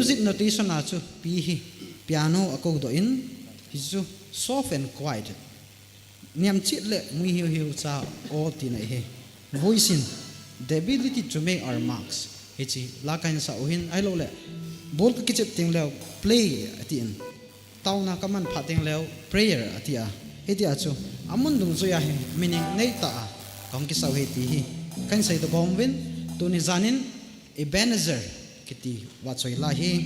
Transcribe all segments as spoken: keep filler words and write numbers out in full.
Music notation a chu P hi piano a kodoh in, hichu soft and quiet, niamchet le ngui hiu hiu cha aw tina hi. Voice in, the ability to make our marks. Hichi la kahin sa uhin, ahilouleh ball ka kichep teng leh play atin, taona ka man phat teng leh prayer atia. Hitia chu amun dungjuia hi meaning neitah a kahung kisau hi ti hi kahin seidoh bom uvin, tuni janin Ebenezer kiti vahchoi la hi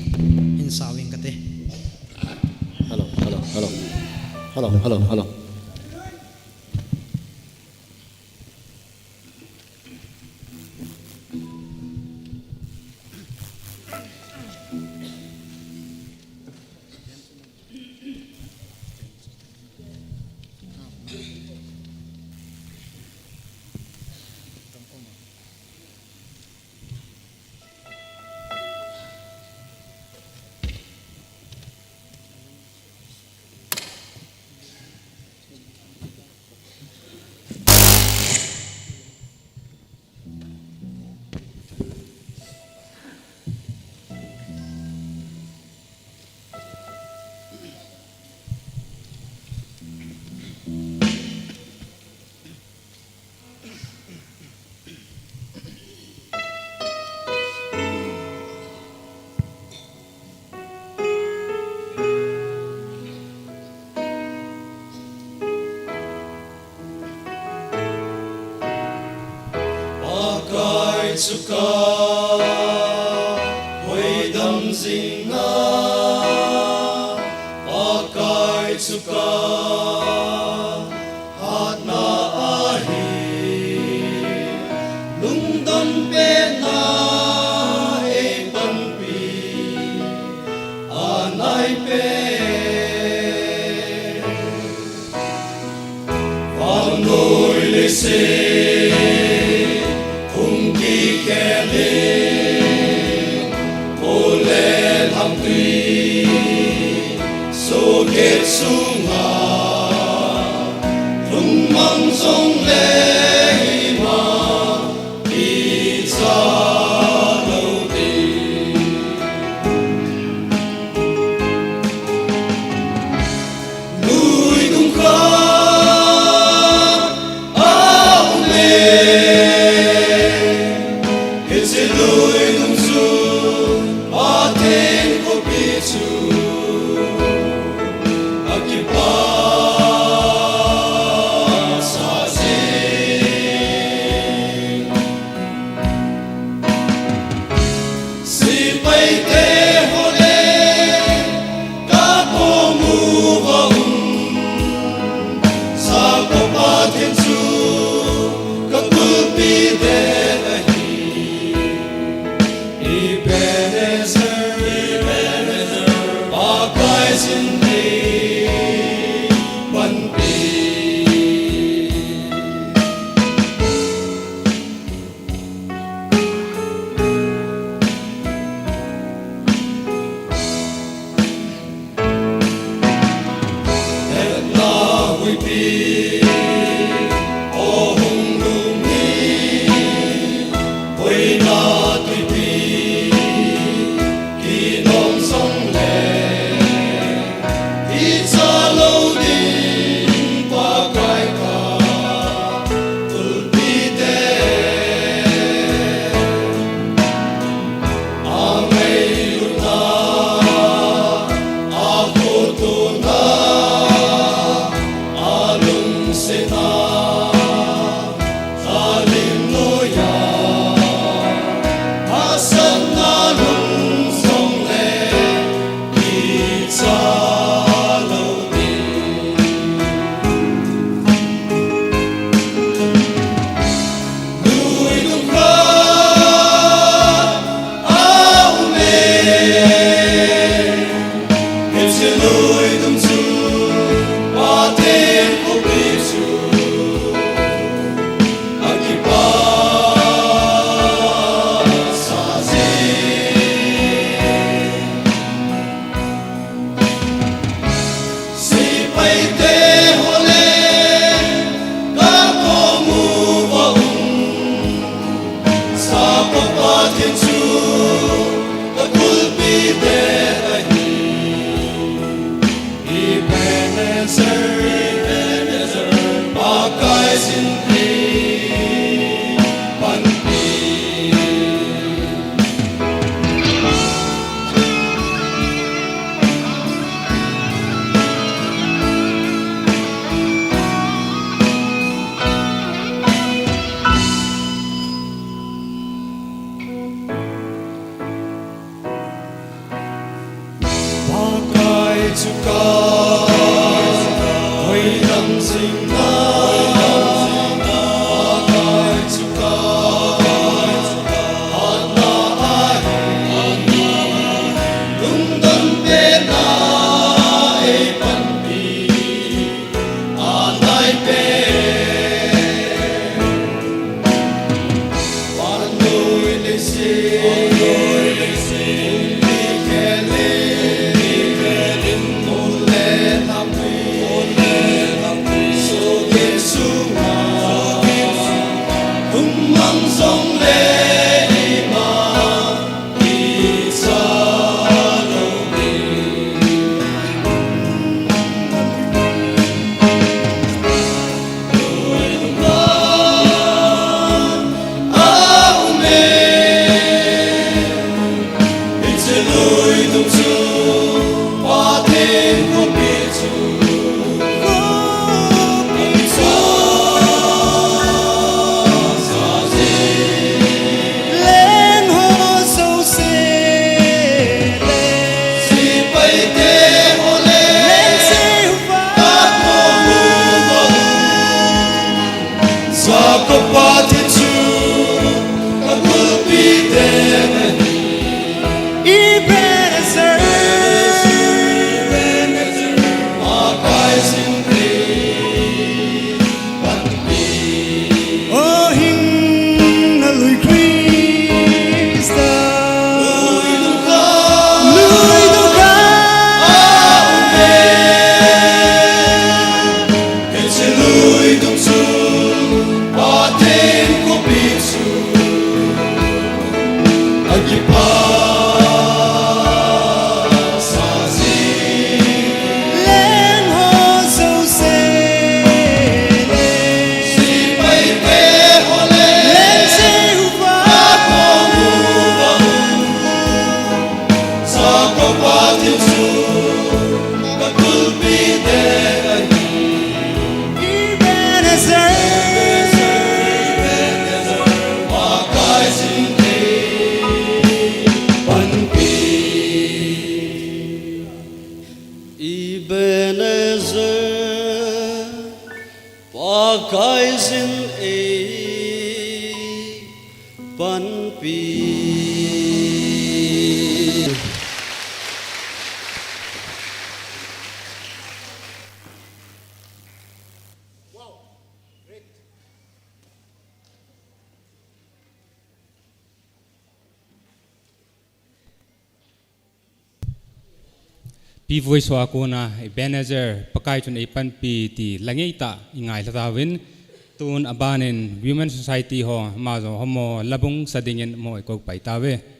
hin sau ing kate. Hello, hello, hello. Hello, hello, hello. Pakai chu ka hoidam jingna, Pakai chu ka hatna ahi, lungdon pena ei panpi anai pen. Vannoi leiset hung kikhel in, kol le lhangtui sohkeh sunga lungmang jongle ima kicha lou ding. Lui dung khat a um e, hiche lui dung chu Pathen khopi chu akipa sa jing. Sepaite ho le ka komuva um, Jakob Pathen chu ka kulpi det ahi. Ebenezer, Ebenezer, Pakai jin nei panpi. Hetna huipi, o hung lhung hi, boina tuipi, O hing na lui Krista. Lui nung ka. Ebenezer, Pakaiyin ei panpi. Pi Voice ho a kona Ebenezer, Pakai chun ei panpi ti la ngeitah i ngailha tauvin, tun aban in Women Society ho, ama jong homo labung sa dingin mo i kou pai tauve.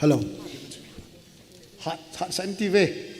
Hello. Hat, hat sen ti ve.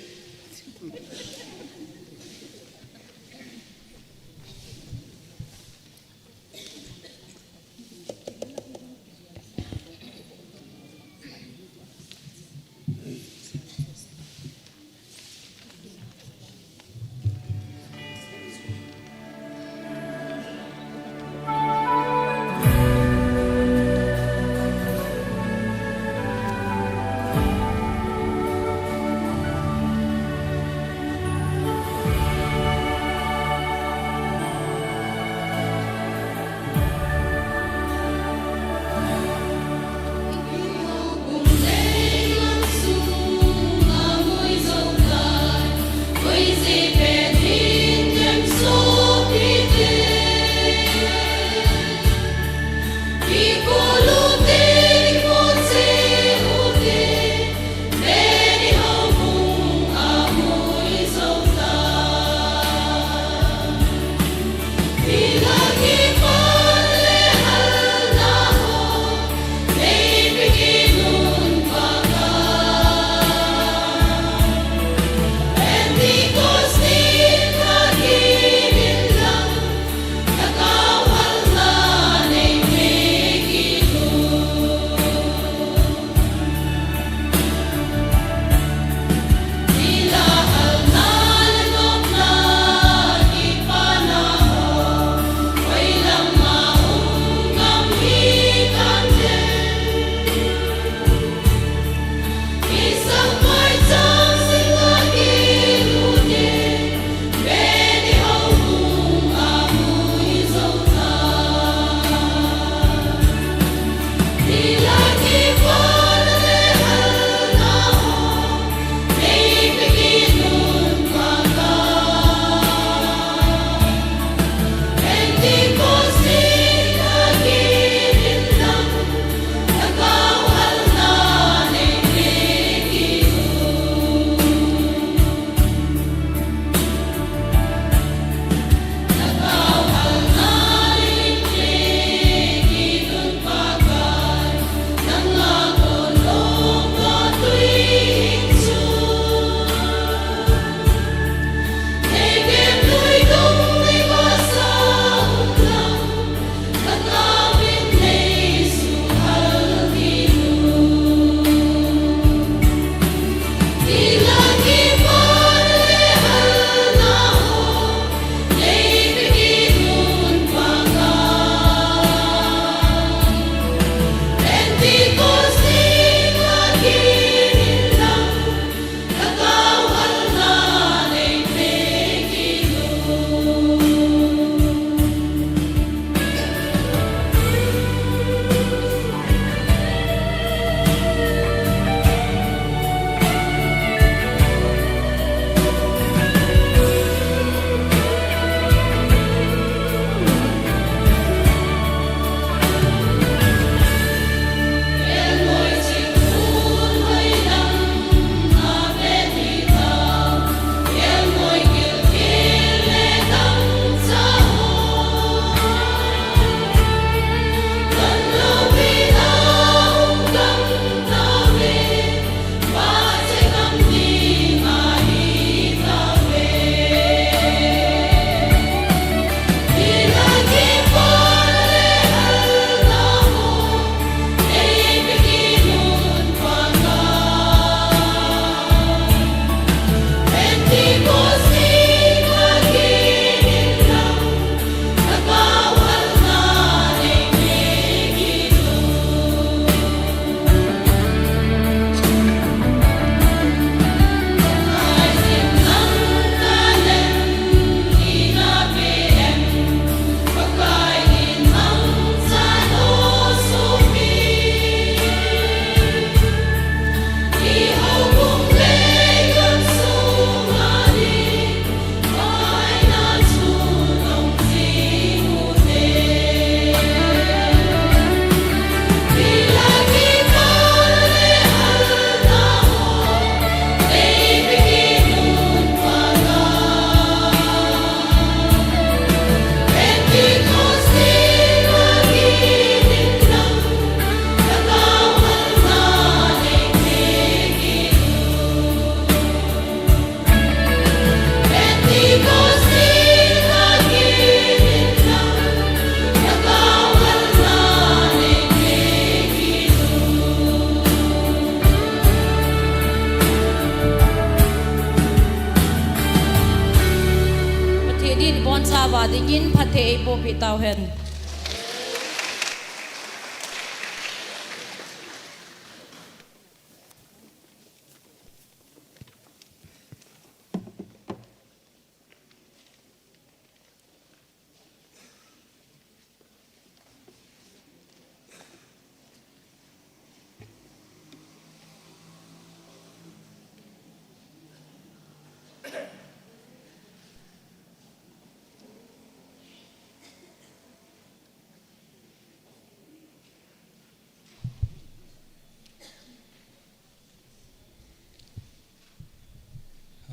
Bohpi tauhen.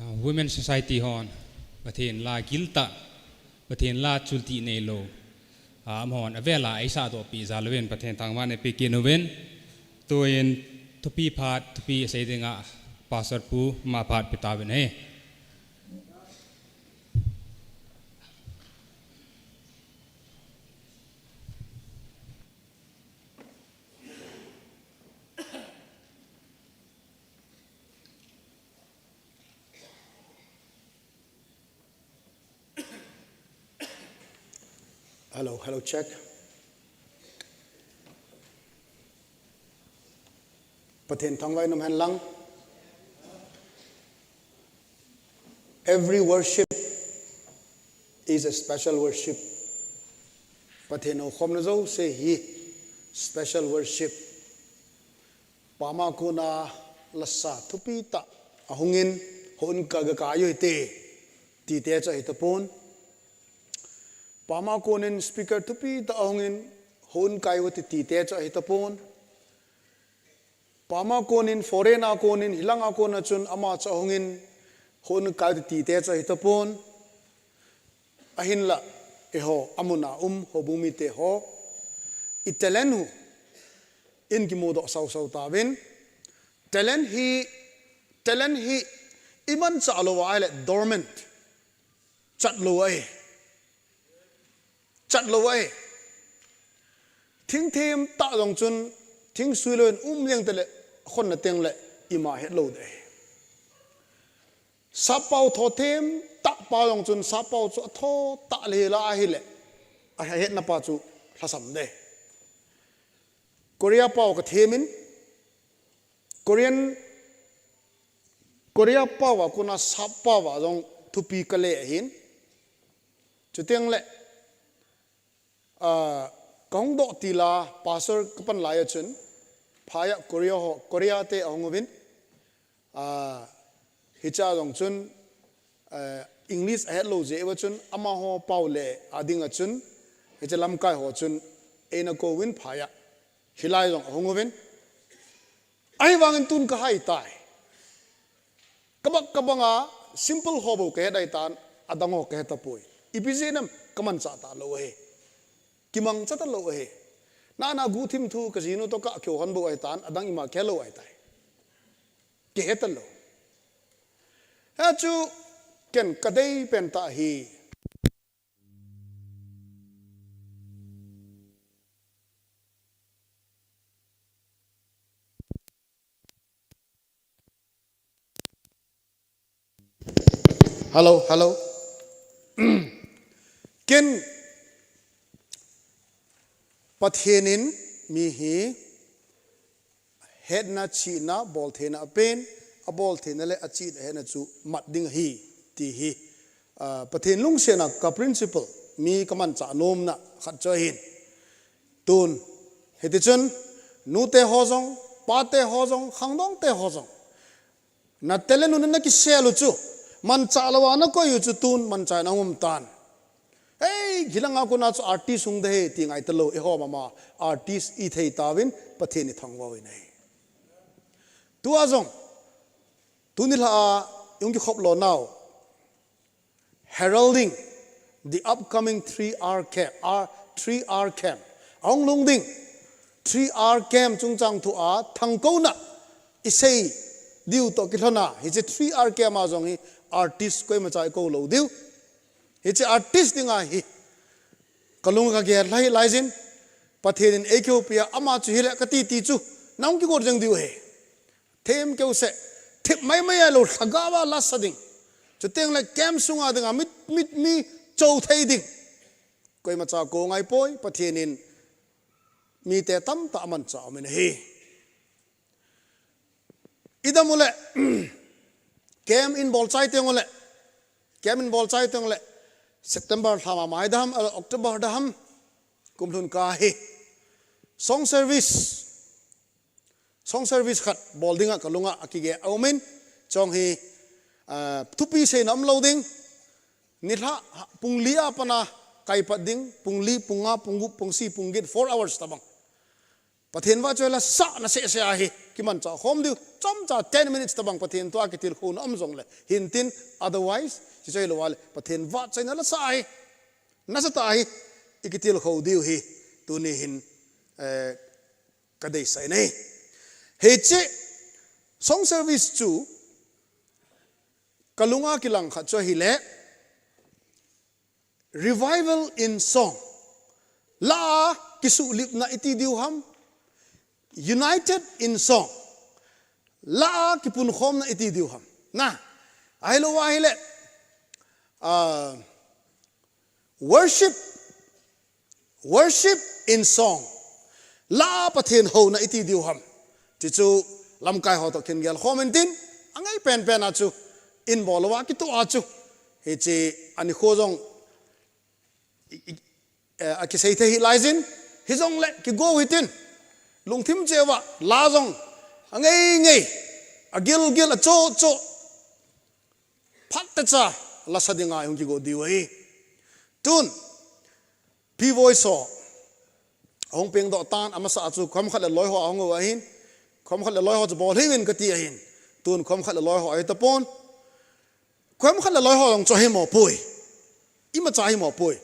Ah, Women Society hon, Pathen la giltah, Pathen la chultih neilou. Ah, amahon avela eisah dohpeh jal uvin, Pathen thangvahna eipe kit uvin. Tuin thupi phat, thupi asei dinga, Pastor Pu, ama phat pe tauvin ahi. Hello, hello, check. Pathen thangvah in umhen lang. Every worship is a special worship. Pathen houkhomna jouse hi special worship. Pama kona lasa thupi tah ahungin, houin ka, ga kai u hite, tite chu ahi tapon. Pama konin speaker thupi tah ahungin, houin kai u hite, tite chu ahi tapon. Pama konin, foreign a konin, hilanga kona chun ama chu ahungin, houin kai u hite, tite chu ahi tapon. Ahinla, eiho, amun a um, houbung mite ho, i talent u in kimudoh sausau tauvin. Talent hi, talent hi, imanchah lou ahile dormant. Chat lou ahi. Chat lou ahi. Thingthem tah jong chun, thing sui louvin um jeng tale, akhonna tengle, ima het lou ding ahi. Sappao thothem tah pa jong chun sappao chu atho tah le hila ahile, ahetna pa chu lhasam ding. Korea pao kathemin, Korean, Korea pao a kona sappao a jong thupi kale ahin. Chutengle, Ah, kahung doh tila, pastor kapan lai a chun, phai a Korea ho, Korea te ahung uvin, ah, hichea jong chun, eh, English ahet lou jeh uva chun, amaho pao le ading a chun, hiche lamkai ho chun, eina kouvin phai a, hilai jong ahung uvin. Ahivangin tun kahai tai. Kabang kabanga simple ho bou kahet ahitan, adang ho kahe tapoi. Ipi jeh ham kamanchah talou ahi. Kimangcha talou ahi. Nana guhthim thu kajinu toh kakihou hon bou ahitan, adang ima kahe lou ahitai. Kihe talou. Hichu ken kadei pen tah hi. Hello, hello. Ken Pathen in mi hi hetna, chihna, boltheina apen, aboltheina le achihna hetna chu mat ding ahi, ti hi, ah, Pathen lungsetna ka principle, mi kamanchah nomna khat chu ahin. Tun, hitichun, nute ho jong, pate ho jong, khangdongte ho jong, na talent u na kisel u chu, manchah louva nakoi u chu tun, manchah in ahung um tan. Hei, hilanga kona chu artist hung ding ahi ti ngai talou, eiho mama artist ithei tauvin, Pathen ithangvah uvin ahi. Tua jong, tuni lha a, ihung kikhop lonau, heralding the upcoming three R camp, R, three R camp. Ahung lhung ding, three R camp chungchang thua, thangkouna, isei diu toh kilhona, hiche three R camp a jong hi artist koimacha ikou lou diu. Hiche artist dinga hi, kalung kagel lai, laijin, Pathen in eikihoupi a, ama chu hile kati ti chu, nahung kigot jeng diu ahi. Themkeu seh, thip maimai a lou, lhagao a lasa ding. Chutengle camp sunga dinga, mi, mi, mi chou thei ding. Koima cha ko ngai poi, Pathen in mite tamtah amancha umin ahi. Idam ule, camp in bol chai teng ule, camp in bol chai teng ule, September lha ma mai dam, eh, October dam, kum lhun ka hi. Song service, song service khat bol dinga kalunga akige aumin, chong hi, ah, thupi seina umlou ding, nilhah pung li a pat a kaipat ding, pung li, pung nga, pung gup, pung sagi, pung get, four hours tabang. Pathen vahchoi la sahna sese ahi, kimancha khom diu, chomcha ten minutes tabang Pathen tua kitilkhouna um jongle. Hintin, otherwise, hiche hilou le, Pathen vahchoina la sa ahi, nasatah ahi, ikitilkhou diu hi, tuni hin, eh, kadeisah in ahi. Hiche, song service chu, kalunga kilang khat chu ahile, Revival in song. La a kisuhlipna iti diu ham. United in song. La a kipunkhomna iti diu ham. Na, ahilou ahile, ah, worship, worship in song. La a Pathen houna iti diu ham. Hichu lamkai ho toh kigel khom intin, angai penpen a chu, in bol louva kitoh a chu. Hiche anikho jong i, i, eh, akisei thei hih laijin, hijongle kigo hitin, lungthim cheh uva, la jong, angai ngai, agil gil, acho cho, phat techa, la sa dinga hung kigo diu ahi. Tun, P Voice ho, ahung pengdoh tan, amasa a chu, khom khat le loi ho ahung u ahin, khom khat le loi ho chu bol hih uvin kati ahin, tun khom khat le loi ho ahi tapon, Khom khat le loi ho jong chu ahi mo poi. Imacha ahi mo poi.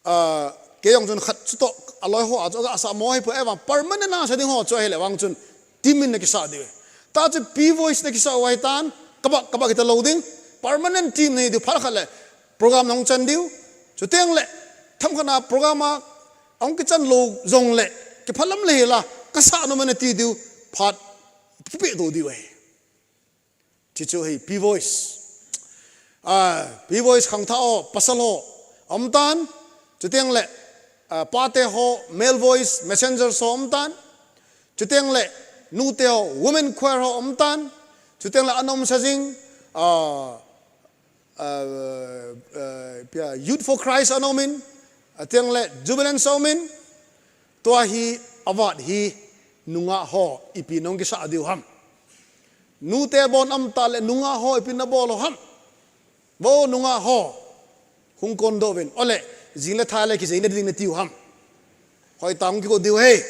Ah, kei jong chun khat chu toh, aloi ho a chu aga sa mo ahi poi, ahivang permanent a sa ding ho chu ahile vang chun team in na kisa diu. Ta chu P Voice na kisa u ahitan, kabah, kabah kita lou ding, permanent team nei diu, phat khat le program nahung chan diu. Chuteng le, themkhat a program a, ahung kichan lou jongle, kiphalam le hila, kasa nom e nati diu, phat, kipe doh diu ahi. Hichu hi P Voice. Ah, P Voice khangthah ho, pasal ho, aum tan. Chuteng le, ah, pate ho, male voice, messengers ho aum tan. Chuteng le, nute ho, women choir ho aum tan. Chuteng le, ana um sa jing, ah, ah, ah, pia, Youth for Christ ana um in. Ateng le, Jubilant ana um in. Tua hi, avat hi, nungah ho, ipi nahung kisa diu ham. Nute bon aum ta le nungah ho ipi nabol u ham. Vo nungah ho. Hung kon doh uvin. Ole, jing le thai le kijei na ding nati u ham. Hoitah hung kigo diu ahi.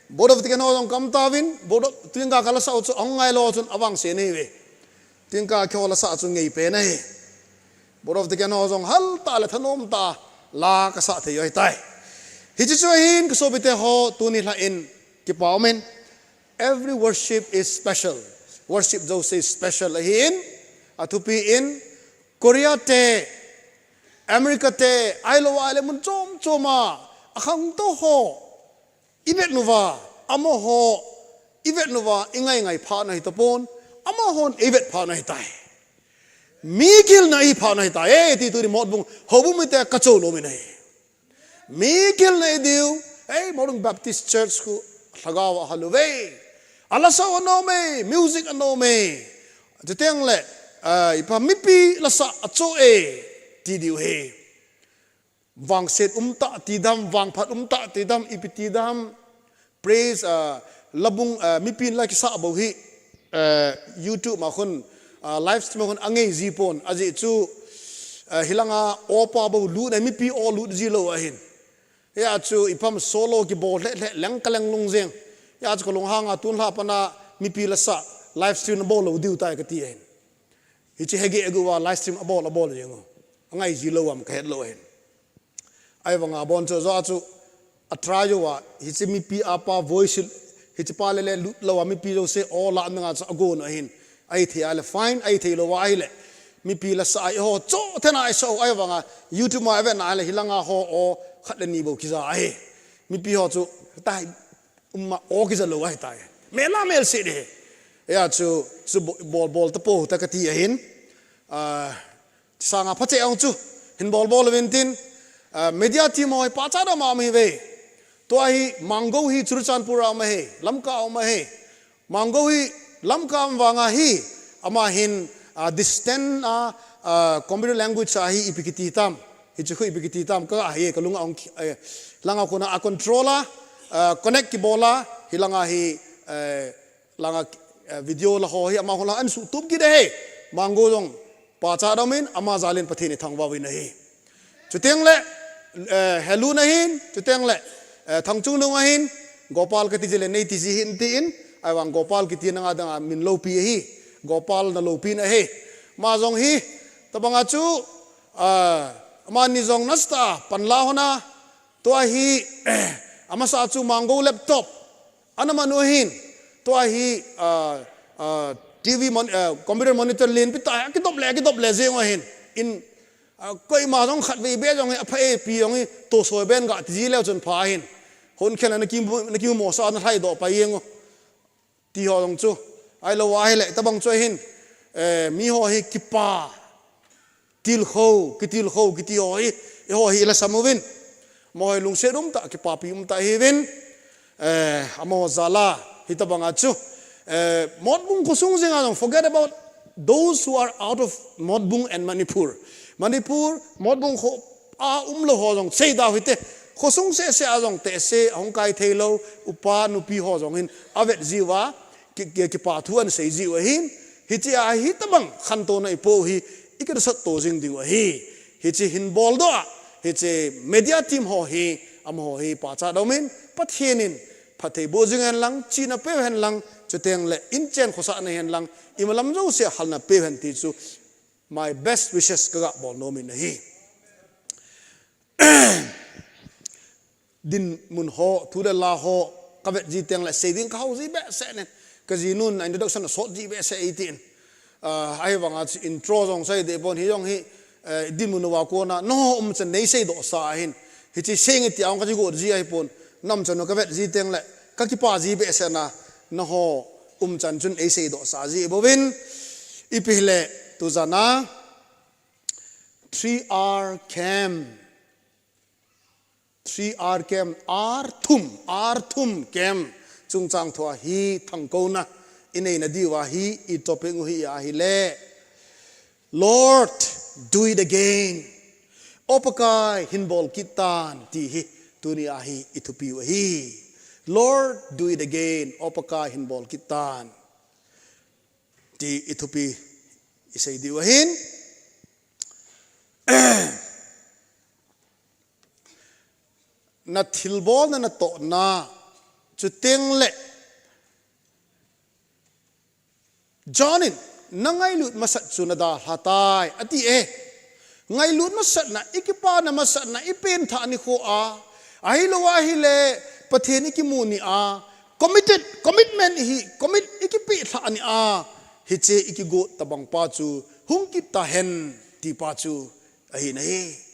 Board of Deacon ho jong kaum tauvin. Board of, tuin ka kala sa u chu ahung ngai lou chun avangse nei uve. Tuin ka kihol a sa chu ngei pen ahi. Board of Deacon ho jong hal tah le thanom tah la kasa thei u ahitai. Hiche chu ahin kasopite ho tuni lha in kipa um in. Every worship is special. Worship jouse special ahin, athupi in, Korea te, America te, ahilou ahile mun chom chom a, akhangtou ho, ivet uva, amaho, ivet uva, ingai ngai phat u ahi tapon, amahon ivet phat u ahitai. Mi gilna i phat u ahitai, eh, ti tuni Motbung, houbung mite kachol nom in ahi. Mi gilna i diu, ei, Motbung Baptist Church khu, lhagao a hal uve. Ala sa u anom e, music anom e. Chuteng le, ah, ipi mipi lasa acho e, ti diu ahi. Vangset um tah ti dam, vangphat um tah ti dam, ipi ti dam. Praise, ah, labung, ah, mipin la kisa bou hi, ah, YouTube ma khun, ah, live stream khun angai ji pon, ajeh chu, ah, hilanga opa bou lut na mipi o lut ji lou ahin. Hia chu ipi ham solo kibol hle hle leng ka leng lung jeng. Hia chu ka lunghang a tun lha pat a mipi lasa live stream abol lou diu tai kati ahin. Hiche hege egu va live stream abol abol jeng u. Angai ji lou am kahet lou ahin. Ahivanga bon chu, ajeh chu, a try uva, hiche mipi a pa voice, hiche pa le le lut lou a mipi jouse o la nanga chu agon u ahin. Ahithei a le fine, ahithei lou va ahile. Mipi lasa a eiho, cho thena isa u ahivanga, YouTube ma ivet na le hilanga ho o, khat le ni bou kija ahi. Mipi ho chu, tai, um ma o kija lou ahitai. Mel a mel se de. Hia chu, chu bo-, bol bol tapou ta kati ahin. Ah, Sanga phache ong chu, hin bol bol uvin tin, Ah, media team ho hi pachat a um ahi ve. Tua hi Mango hi Churachandpur a um ahi, Lamka a um ahi. Mango hi Lamka a um vanga hi, ama hin, ah, distant a, ah, computer language a hi ipi kiti tam. Hichu khu ipi kiti tam ka hi ka lunga ong, eh, langa kona a control a, ah, connect kibol a, hi langa hi, eh, langa, eh, video la ho hi ama ho la an sutup kit ahi. Mango jong pachat a um in ama jal in Pathen ithangvah uvin ahi. Chuteng le, eh, Helun ahin, chuteng le, eh, Thangchungnung ahin, Gopal kati jile nei ti ji hin tin, ahivang Gopal kiti nanga danga min loupi ahi, Gopal na loupina ahi. Ama jong hi, tabanga chu, ah, amani jong nasta, panla hona, tua hi, amasa chu Mango laptop, ana manu hin, tua hi, ah, ah, T V mon-, ah, computer monitor lenpi tah, akidop le, akidop le jeng u ahin, in, ah, koima jong khatvei beh jong hi, apha epi jong hi, tosoi beh in ga ti ji leu chun pha ahin. Hon khen na ki, na kimu mo sa na lhai doh pai jeng u. Ti ho jong chu. Ahilou ahile, tabang chu ahin, eh, mi ho hi kipa, tilkhou, kitilkhou, kiti ho hi, eiho hi ila sam uvin. Amaho hi lungset umtah, kipapi umtah ahiuvin. Eh, amaho jal a, hitabanga chu. Eh, Motbung khosung jenga jong, forget about those who are out of Motbung and Manipur. Manipur, Motbung kho a umlou ho jong, seida u hite. Khosung seh seh a jong, tehse, ahung kai theilou, upa, nupi ho jong hin, avet jiuva, ki, ki, kipa thu ana sei jiu ahin, hichea hitabang khantouna ipoh u hi, ikidosah to jing diu ahi. Hiche hin boldoh a, hiche media team ho hi, amaho hi pachat a um in, Pathen in, phatthei boh jing hen lang, chihna peu hen lang, chuteng le inchen khosahna hen lang, imalam jousea halna peu hen ti chu, my best wishes kaga bol nom in ahi. Dinmun ho, thu le la ho, kavet ji teng le sei ding kahao ji behseh in. Ka jinun a introduction asot ji behseh e tin. Ah, ahivanga chu intro jong sei deh pon hi jong hi, eh, dinmun uva kona, nangho umchan nei seidoh sa ahin. Hiche sei nge ti a jong kaji got ji ahipon. Na umchan u kavet ji teng le, kakipa ji behseh na, nangho umchan chun ei seidoh sa ji bouvin. Ipi hile, tujan a, three R camp. Three R camp, R thum, R thum camp. Chungchang thua hi thangkouna. Inei na diuva hi, i topic u hi ahile. Lord, do it again. O Pakai, hin bol kit tan, ti hi. Tunia hi, i thupi u ahi. Lord, do it again. O Pakai, hin bol kit tan. Ti i thupi, i sei diu ahin. Na thilbolna, na tohna, chuteng le. John in, na ngailut masat chu na dalha tai, ati e. Ngailut masatna, i kipana masatna, i pengthah nikho a. Ahilou ahile, Pathen i kimu ni a. Committed, commitment hi, commit i kipeh lhah ni a. Hiche i kigot tabang pa chu, hung kit tahen, ti pa chu, ahi nahi.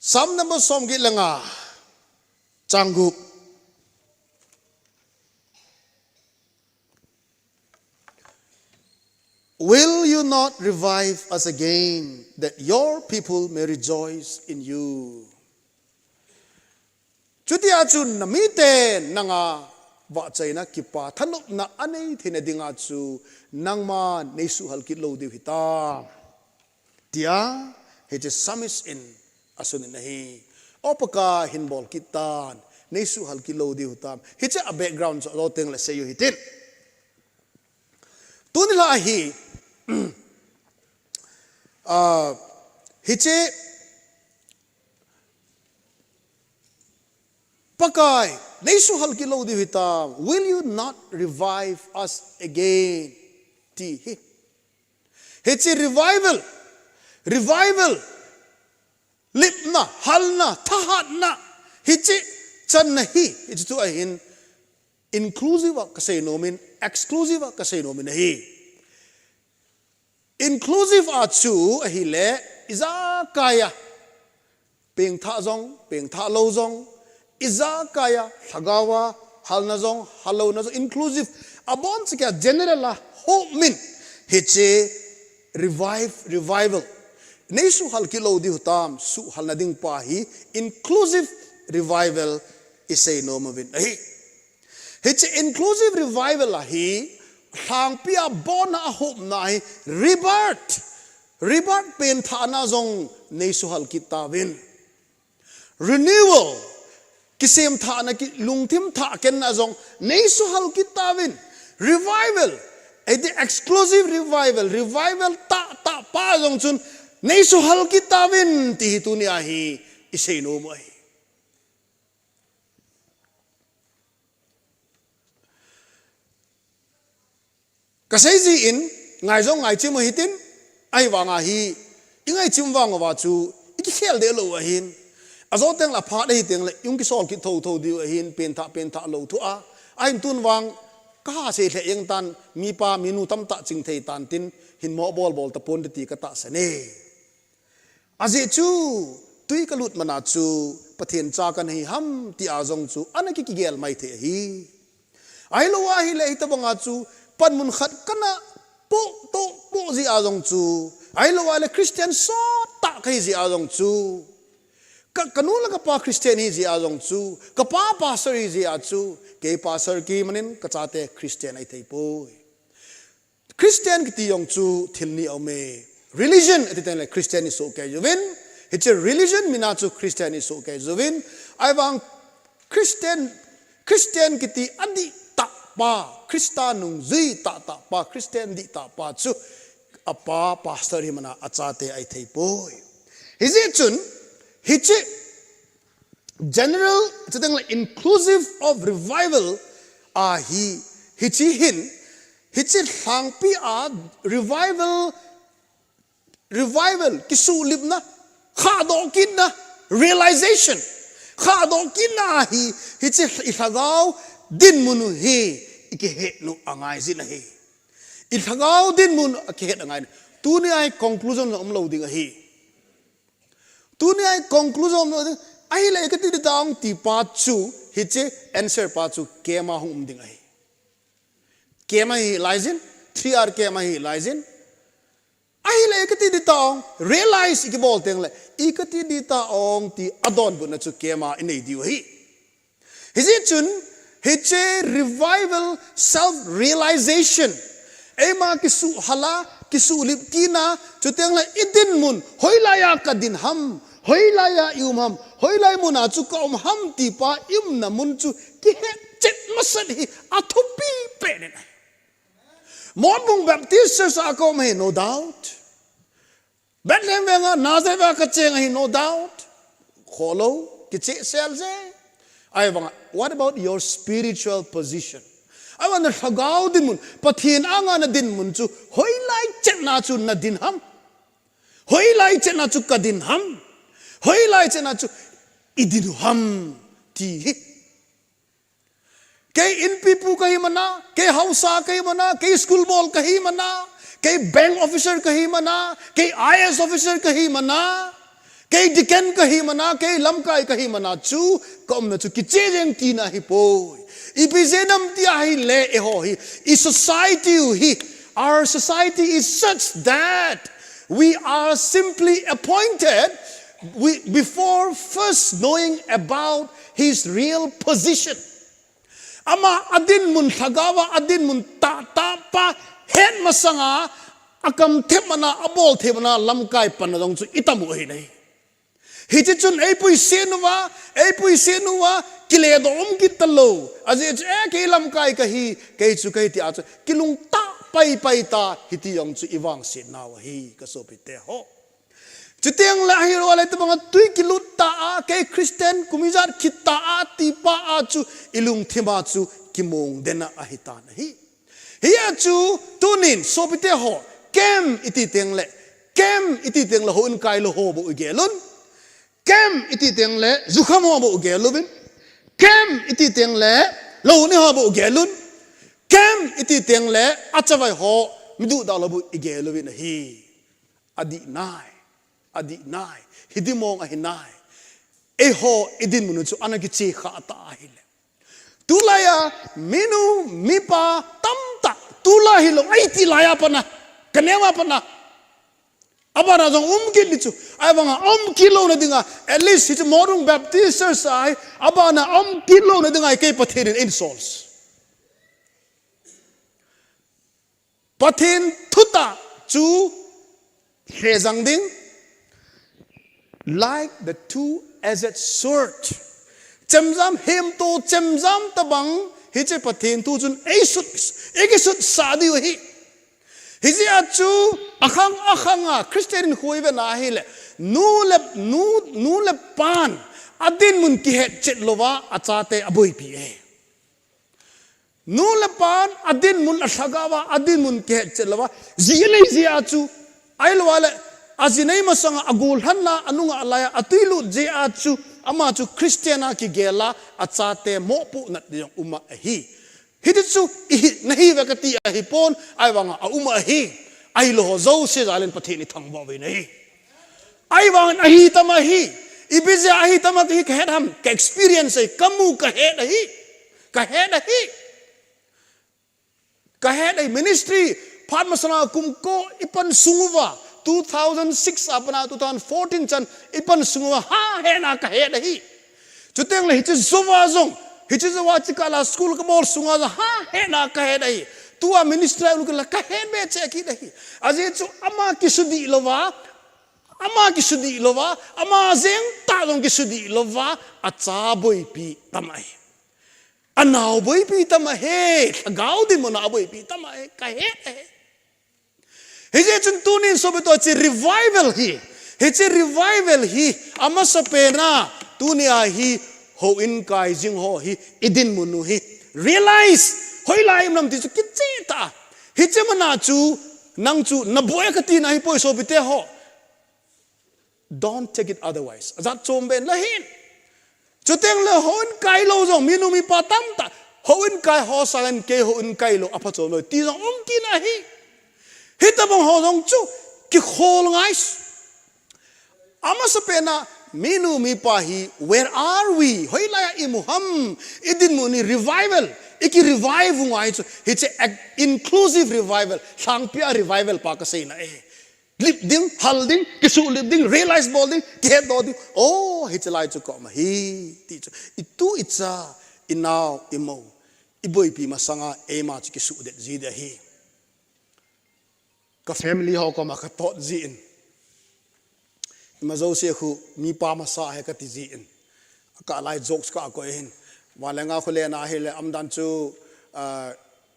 Psalm number som get le nga, chang gup. Will you not revive us again, that your people may rejoice in you? Chutia chun na mite nanga vahchoina, kipa, thanopna anei theina dinga chu nangman nei suhal kit lou diu hitam. Tia, hiche psalmist in asun in ahi. O Pakai hin bol kit tan, nei suhal kit lou diu hitam. Hiche a background chu alo teng le sei u hitin. Tuni la hi, ah, hiche Pakai, nei suhal kit lou diu hitam, will you not revive us again? Ti hi. Hiche revival, revival, lipna, halna, thahatna, hiche channa hi, hiche thu ahin, inclusive a kasei nom in, exclusive a kasei nom in ahi. Inclusive a chu ahile, ijakai a, pengthah jong, pengthah lou jong, ijakai a, lhagao a, halna jong, hallouna jong, inclusive, abon chikha general a, hom in, hiche, revive, revival. Nei suhal kit lou diu tam, suhal na ding pa hi inclusive revival i sei nom uvin ahi. Hiche inclusive revival ahi, lhangpi a bon a hopna hi rebirth, rebirth penthahna jong nei suhal kit tauvin. Renewal, kisem thahna, ki lungthim thah kenna jong nei suhal kit tauvin. Revival, eti exclusive revival, revival tah tah pa jong chun nei suhal kit tauvin ti hi tuni ahi i sei nom u ahi. Ka sei jin, ngai jong ngai chim u hitin, ahivanga hi, i ngai chim vang uva chu, i kikhel deh lou u ahin. Ajo teng le aphat ahi teng le, i hung kisol kit thotho diu ahin, penthah, penthah lou thu a. Ahin tun vang, ka ha sei lheh jeng tan, mipa, minu tamtah ching thei tan tin, hin mo bol bol tapon ti ka tahsan e. Ajeh chu, tui ka lut man a chu, Pathen cha ka na hi ham ti a jong chu, ana ki kigel mai thei ahi. Ahilou ahile hitabang a chu, panmun khat ka na poh, toh, poh jeh a jong chu, ahilou ahile Christian sot tah ka hi jeh a jong chu, ka, ka nu le ka pa Christian hi jeh a jong chu, ka pa pastor hi jeh a chu, kei pastor kihi man in ka chate Christian ahi thei poi. Christian kiti jong chu thil ni aum e. Religion ati teng le Christian i soh kei uvin. Hiche religion min a chu Christian i soh kei uvin. Ahivang Christian, Christian kiti adihtah pa, Christa nungjui tahtah pa, Christian dihtah pa chu apa pastor hi man a achate ahi thei poi. Hijeh chun, hiche general, chuteng le inclusive of revival ahi, hiche hin, hiche lhangpi a revival, revival, kisuhlipna, khahdoh kitna, realization, khahdoh kitna ahi, hiche i lhagao dinmun u hi, i kihet u angai jin ahi. I lhagao dinmun u akihet angai. Tuni a hi conclusion jong umlou ding ahi. Tuni a hi conclusion jong umlou ding. Ahile kati ding tah ong ti pa chu, hiche answer pa chu camp a hung um ding ahi. Camp a hi lai jin, three R camp a hi lai jin. Ahile kati ding tah ong, realize i kibol teng le, i kati ding tah ong ti adonbutna chu camp a i nei diu ahi. Hijeh chun, hiche revival, self realization. Eima kisuhal a, kisuhlip kitna, chuteng le i dinmun, hoilai a ka din ham, hoilai a i um ham, hoilai mun a chu ka um ham ti pa i umna mun chu kihet chet masat hi athupi pen in ahi. Monbung Baptist Church a ka um ahi, no doubt. Bethlehem veng a, Nazareth veng a ka cheng ahi, no doubt. Kholou, kicheh sel je. Ahivang a, what about your spiritual position? Ahivang a na lhagao dinmun, Pathen anga na dinmun chu, hoilai chetna chu na din ham? Hoilai chetna chu ka din ham? Hoilai chetna chu i din u ham? Ti hi. Kei inpipu ka hi man a, kei haosa ka hi man a, kei school bol ka hi man a, kei bank officer ka hi man a, kei I A S officer ka hi man a, kei deacon ka hi man a, kei lamkai ka hi man a chu, ka umna chu kicheh jeng tina ahi poi. Ipi jeh ham ti ahile eiho hi, i society u hi, our society is such that we are simply appointed we, before first knowing about his real position. Ama adinmun lhagao a, adinmun tahtah pa het masang a, akam thep man a, abol thep man a, lamkai panna jong chu i tam u ahi nai. Hiche chun eipui seh uva, eipui seh uva, kile doh um kit talou. Ajeh chu, eh, kei lamkai ka hi, kei chu ka hi ti a chu, kilungtah pai pai ta, hiti jong chu i vangsetna u ahi, ka sopite ho. Chuteng le ahilou le tabang a tui kilut ta a, kei Christian kum ijat kit ta a, ti pa a chu i lungthim a chu kimong den a ahi tan ahi. Hia chu tunin sopite ho, camp iti teng le, camp iti teng le houin kai lou ho bou i gel un. Camp iti teng le jukham ho bou i gel uvin. Camp iti teng le lou ne ho bou i gel un. Camp iti teng le achavai ho mi duhdah lou bou i gel uvin ahi. Adih nai, adih nai, hiti mong ahi nai. Eiho i dinmun u chu ana kicheh kha ta ahile. Tulai a, minu, mipa, tamtah, tulai hilou, eiti lai a pat na, ka neo a pat na. Abana jong um kit ding chu. Ahivanga um kit louna dinga, at least hiche Morung Baptist Church a hi, abana um kit louna dinga hi kei Pathen in einsol. Pathen thutah chu hejang ding, like the two-edged sword. Chemjam hemto, chemjam tabang, hiche Pathen thu chun eisut, eikisutsah diu ahi. Hijeh a chu akhang akhang a Christian in khu ivet na ahile, nu le, nu, nu le pan adinmun kihetchet louva achate aboipi e. Nu le pan adinmun, alhagao a adinmun kihetchet louva, ji alei jeh a chu, ahilou le, aji nei masanga agol lhanna anunga laiya atwilut jeh a chu, ama chu Christian a kigel a, achate mopoh nat ding jong um ahi. Hiti chu ihi, nahi ve kati ahipon, ahivanga aum ahi. Ahilou ho jouse jal in Pathen ithangvah uvin ahi. Ahivangin ahi tam ahi. Ipi jeh a ahi tam ahi kahet ham, ka experience ahi, kamu kahet ahi. Kahet ahi. Kahet ahi, ministry phat masanga kum ko ipan sung uva, two thousand six a pat a two thousand fourteen chan ipan sung uva, ha, hetna kahet ahi. Chuteng le hiche jouva jong, hiche jouva chikah la school kabol sunga jong, ha, hetna kahet ahi. Tua ministry a um kit la kahet be cheh kit ahi. Ajeh chu ama kisudih louva, ama kisudih louva, ama jeng tah jong kisudih louva, acha boipi tam ahi. Anao boipi tam ahi, lhagao dinmun a aboipi tam ahi, kahet ahi. Hijeh chun tunin sopite, hiche revival hi, hiche revival hi, amasapen a, tunia hi, houin kai jing ho hi, idinmun u hi, realize, hoilai um nam ti chu kicheh tah a. Hiche mana chu, nang chu, naboi a kati na ahipoi sopite ho. Don't take it otherwise. Ajat chom ben la hin. Chuteng le houin kai lou jong, minu mipa tamtah. Houin kai ho sangin kei houin kai lou, apha chom lou. Ti jong um kit ahi. Hitabang ho jong chu, kikhol ngai. Amasapen a, minu mipa hi, where are we? Hoilai a imu ham, idinmun hi revival. Iki revive u ngai chu. Hiche ac-, inclusive revival. Lhangpia revival pa kaseina e. Lip ding, hal ding, kisuhlip ding, realize bol ding, kihetdoh ding. Oh, hiche lai chu ka um ahi, ti chu. Itu icha, inao, imou, iboipi masanga, eima chu kisuhdet ji ding ahi. Ka family ho koma katot jin. Ima jouse khu, mipa masa ahi kati jin. Ka lai jokes kakoi hin. Vanlenga khu lena ahile, umdan chu, ah,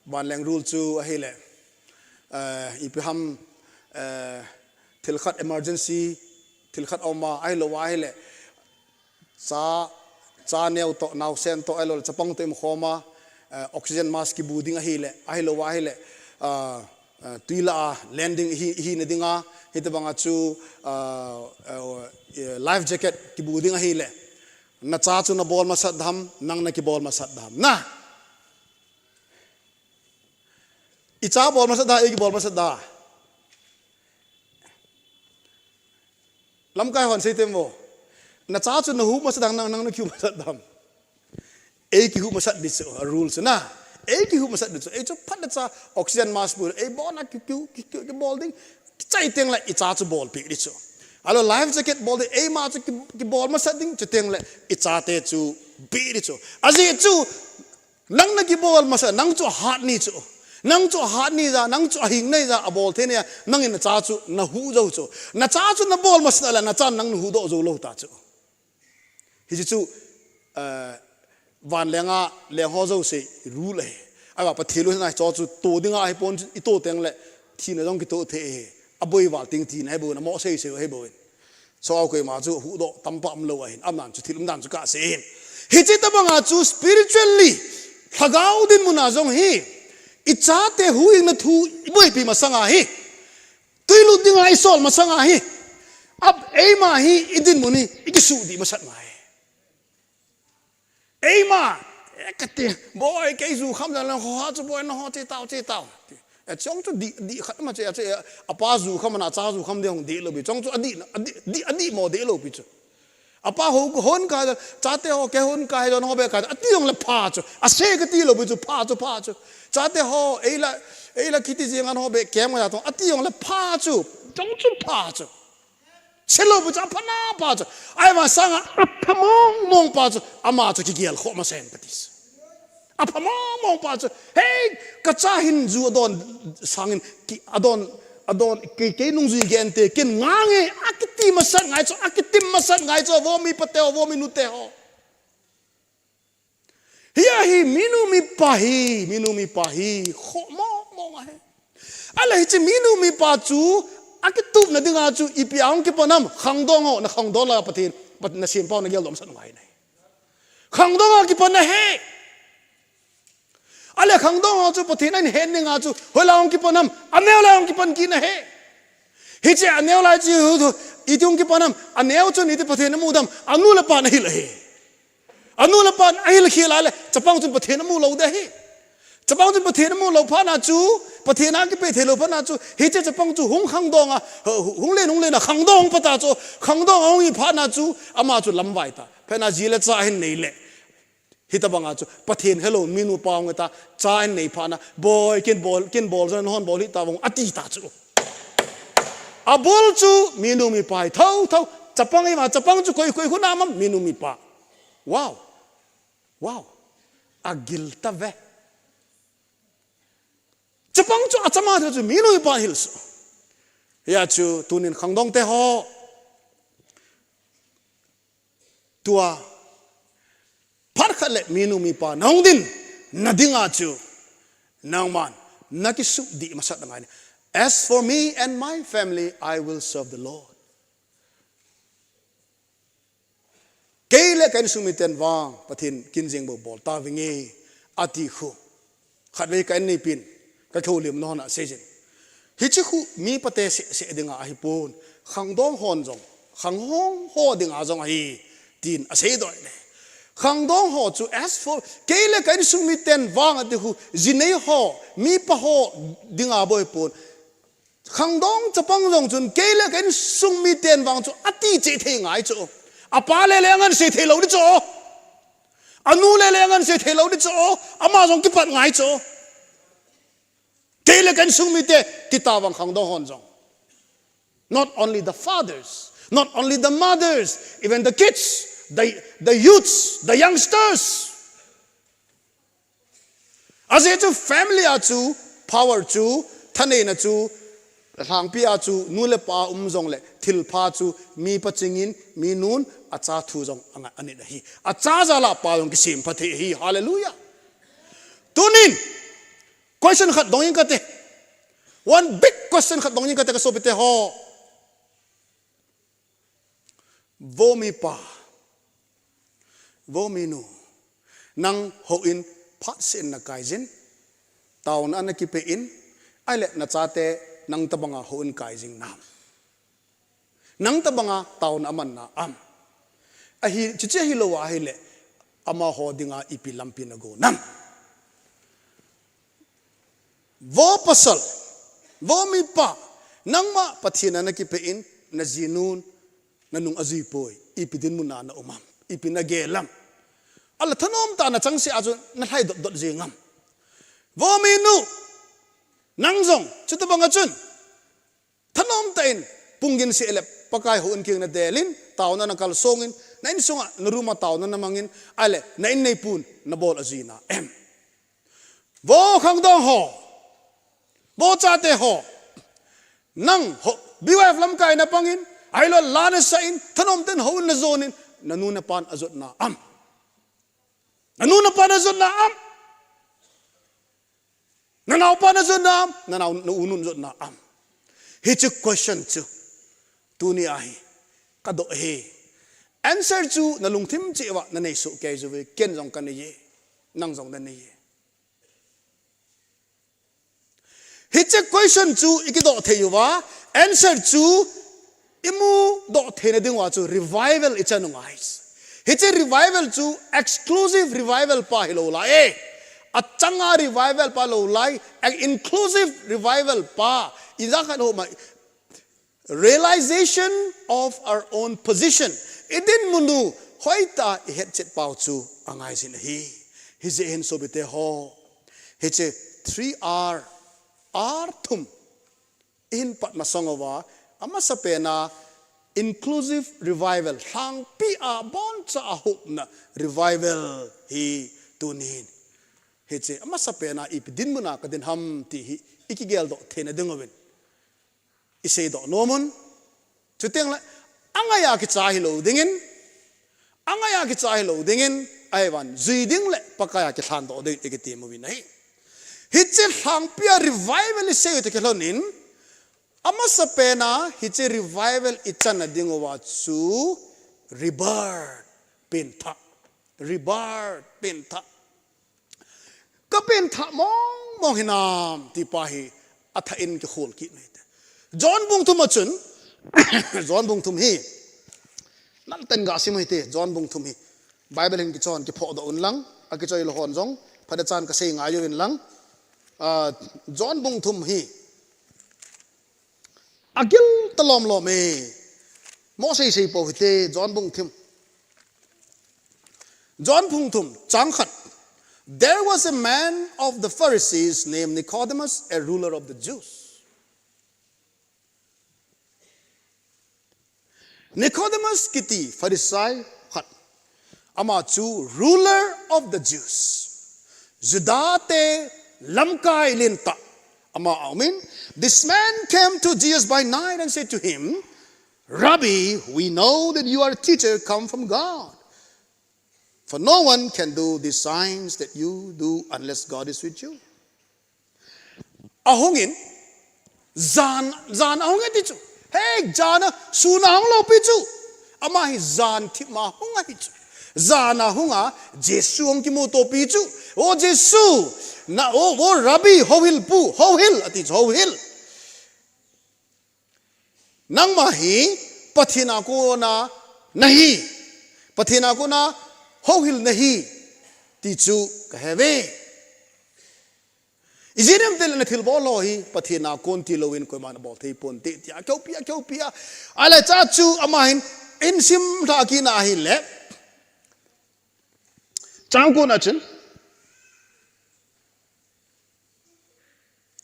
Vanleng rule chu ahile, eh, ipi ham, eh, thil khat emergency, thil khat aum a, ahilou ahile, cha, cha neo toh, naosen toh, ahilou le chapang toh imu khom a, eh, oxygen mask kibu ding ahile, ahilou ahile, ah, ah, tui lah a landing ihi, ihina dinga, hitobanga chu, ah, eh, life jacket kibu ding ahile, nacha chu nabol masat dem, nang nakibol masat dem. Na? Icha bol masat dem, ei kibol masat dem. Lamkai hon sei temo. Nacha chu nahuh masat dem, nang, nang nakihuh masat dem. Ei kihuh masat ding chu, a rule chu na. Ei kihuh masat ding chu. Ei chu phat le cha oxygen mask bu, ei bol na ki, ki, ki, ki, kibol ding. Kichai teng le icha chu bolpeh ding chu. Ahilou life jacket bol ding, eima chu ki, kibol masat ding, chuteng le ichate chu peh ding chu. Ajeh chu, nang nakibol masat, nang chu ahat ni chu. Nang chu ahat ni jeh a, nang chu ahing ni jeh a, abol thei ni a, nangin nacha chu nahuh jou chu. Nacha chu nabol masat le, nacha nang nahuhdoh jou lou ta chu. Hiche chu, eh, vanlenga leng ho jouse rule ahi. Ahivang Pathen lungsetna chu, chu to dinga ahipon, ito teng le, thina jong kito thei ahi. Aboi val ting thina ahibou, namo sei sei ahibou. Chua koima chu huhdoh tampa umlou ahin, umdan chu thil umdan chu kasei ahin. Hiche tobanga chu spiritually, lhagao dinmun a jong hi, ichate huhhingna thu iboipi masanga hi, twilut dinga isol masanga hi, ab eima hi idinmun hi ikisuhdih masat ngai. Eima, eh, kati, boi, kei jukham jong le, ho ha chu boi, naho che tao, che tao. Eh, chong chu dih, dih khat ma che, che, apa jukham na, cha jukham ding dih lou pi. Chong chu adih, adih, dih, adih mo dih lou pi chu. Apa ho, hon kai, chate ho, kei hon kai jong, naho be kai, ati jong le pha chu. Ase kati lou pi chu, pha chu, pha chu. Chate ho, ei la, ei la kiti jing a naho be, kem nga tong, ati jong le pha chu. Chong chu pha chu. Selo bu chu apha na pa chu. Ai ma sanga apha mong mong pa chu. Ama chu kigel kho ma sen pati chu. Apha mong mong pa chu. Hey, ka cha hin ju adon sangin ki adon adon kei kei nung jui gen te kin ngang e akiti masat ngai chu akitim masat ngai chu vo mi pate vo mi nute ho. Hi ahi minu mipa hi, minu mipa hi, kho mong mong ahi. Ala hiche minu mipa chu, akitupna dinga chu, ipi ahung kipan am, khangdong ho, na khangdong la Pathen, Pathen na sempau na gel dom san ngai nai. Khangdong a kipan ahi. Ala khangdong ho chu, Pathen ahin hen dinga chu, hoila hung kipan am, aneo la hung kipan kit ahi. Hiche aneo lai chu, iti hung kipan am, aneo chu niti Pathen amu dam, anu le pa na hil ahi. Anu le pan ahil khel a le, chapang chun Pathen amu lou ding ahi. Chapang chun Pathen amu lou phat na chu, Pathen a kipe thei lou phat na chu, hiche chapang chu hung khangdong a, hung len hung len a khangdong pata chu, khangdong a hung hi phat na chu, ama chu lamvai ta. Phat na ji le cha ahin nei le. Hitabang a chu, Pathen helou minu pa hung ta, cha ahin nei phat na, boi kin bol, kin bol jon hon bol hi ta vong, ati ta chu. Abul chu minu mipa hi thou thou. Chapang ima chapang chu koi koi khu na mam minu mipa. Wow. Wow. Agil ta ve. Chapang chu achama thou chu minu mipa hil su. Ya chu tunin khangdong te ho. Tua phat khat le minu mipa na hung din na dinga chu nangman na kisum di masat na ngai ni. As for me and my family, I will serve the Lord. Kei le ka insung miten vang Pathen kin jeng bou bol ta vinge ati khu. Khatvei ka in nei pin, ka kho lim no na sei jin. Hiche khu mi pate se se dinga ahi pon. Khangdong hon jong, khangdong ho dinga jong ahi. Tin asei doi le. Khangdong ho chu as for, kei le ka insung miten vang ati khu, jinei ho, mi pa ho dinga boi pon. Khangdong chapang jong chun kei le ka insung miten vang chu ati che thei ngai chu. Apa le le ngan sei thei lou di chu. Anu le le ngan sei thei lou di chu. Ama jong kipat ngai chu. Kei le ka insung mite, kita vang khangdong hon jong. Not only the fathers, not only the mothers, even the kids, the, the youths, the youngsters. Ajeh chu family a chu power chu, thaneina chu, lhangpi a chu, nu le pa um jong le, thilpha chu, mi pachingin, mi nun, acha thu jong, anga, anit ahi. Acha jal a pa jong kisem pha thei ahi. Hallelujah. Tunin, question khat dong in kate. One big question khat dong in kate ka sopite ho. Vo mipa, vo minu, nang houin phat sen na kai jin, taona na kipe in, ahile na chate nang tabanga houin kai jing nam. Nang tabanga taona aman na am. Ahi, chuche hilou ahile, amaho dinga ipi lampi na go nam. Vo pasal, vo mipa, nangma Pathen a na kipe in, na jinun, na nung ajui poi, ipi dinmun a na um am, ipi na gel am. Ahile thanom tah a na chang seh a chu na lhai dot dot jing am. Vo minu, nang jong, chutabang a chun, thanom tah in, pung gin seh le, Pakai houin kiang na del in, taona na kalsong in, na insunga, na room a taona na mang in, ahile, na inneipu na bol ajui na em. Vo khangdong ho, vo chate ho, nang ho, B Y F lamkai na pang in, ahilou le la na sa in, thanom tah in houin na jon in, na nu na pan ajot na am. Na nu na pan ajot na am. Na naopa na jot na am, na nao, na u nun jot na am. Hiche question chu, tuni ahi, ka doh e. Answer chu na lungthim cheh uva na nei soh kei uve, ken jong ka nei e, nang jong na nei e. Hiche question chu i kidoh thei uva, answer chu i mudoh theina ding uva chu revival i chan u ngai. Hiche revival chu exclusive revival pa hilou lai e. Achanga revival pa lou lai, a inclusive revival pa. Ijat khat ho ma, realization of our own position. I dinmun u hoitah a i hetchet pau chu angai jin ahi. Hijeh hin sopite ho, hiche three R, R thum, i hin pat masang uva, Amasa pena inclusive revival, lhangpi a boncha a hupna revival hi tunin. Hiche amasa pena ipi dinmuna kadin ham ti hi ikigeldoh theina dinguvin iseidoh nomun. Chuteng le, angaiya kicha hilou dingin, angaiya kicha hilou dingin, ahivangin jui ding le Pakaiya kilhandoh ding ikiti uvin ahi. Hiche lhangpia revival isei u toh kilhonin, amasa pena hiche revival ichanna dinguva chu rebirth, penthah, rebirth, penthah. Ka penthah mong mong hinam ti pa hi athah in kihol kit mai te. John bung thum a chun, John bung thum hi, nang ten ga sim hite, John bung thum hi. Bible hin kichon kiphodoh un lang, akichoi lou hon jong, phatechan kasei ngai uvin lang. Ah, John bung thum hi. Agil talom lom e. Mo sei sei pou hite, John bung thum. John bung thum, chang khat. There was a man of the Pharisees named Nicodemus, a ruler of the Jews. Nicodemus kiti Pharisee khat. Ama chu ruler of the Jews. Juda te lamkai lentah ama aumin. This man came to Jesus by night and said to him, Rabbi, we know that you are a teacher come from God. For no one can do these signs that you do unless God is with you. Ahungin, jan, jan ahung e ti chu. He, jan a, sun ahung lou pi chu. Ama hi jan thip ma hung ahi chu. Jan ahung a, Jesu hung kimuto pi chu. O Jesu, na, o, o Rabbi, houhil pu, houhil, ati chu, houhil. Nangma hi Pathen a kona nahi, Pathen a kona houhil nahi, ti chu kahe uve. Ijeh inem itile nathilbol ho hi Pathen a kon tilouvin koiman abol thei ponte, tia keupi a, keupi a. Ahile cha chu ama hin eisim lha kit na ahile. Chang ko na chun.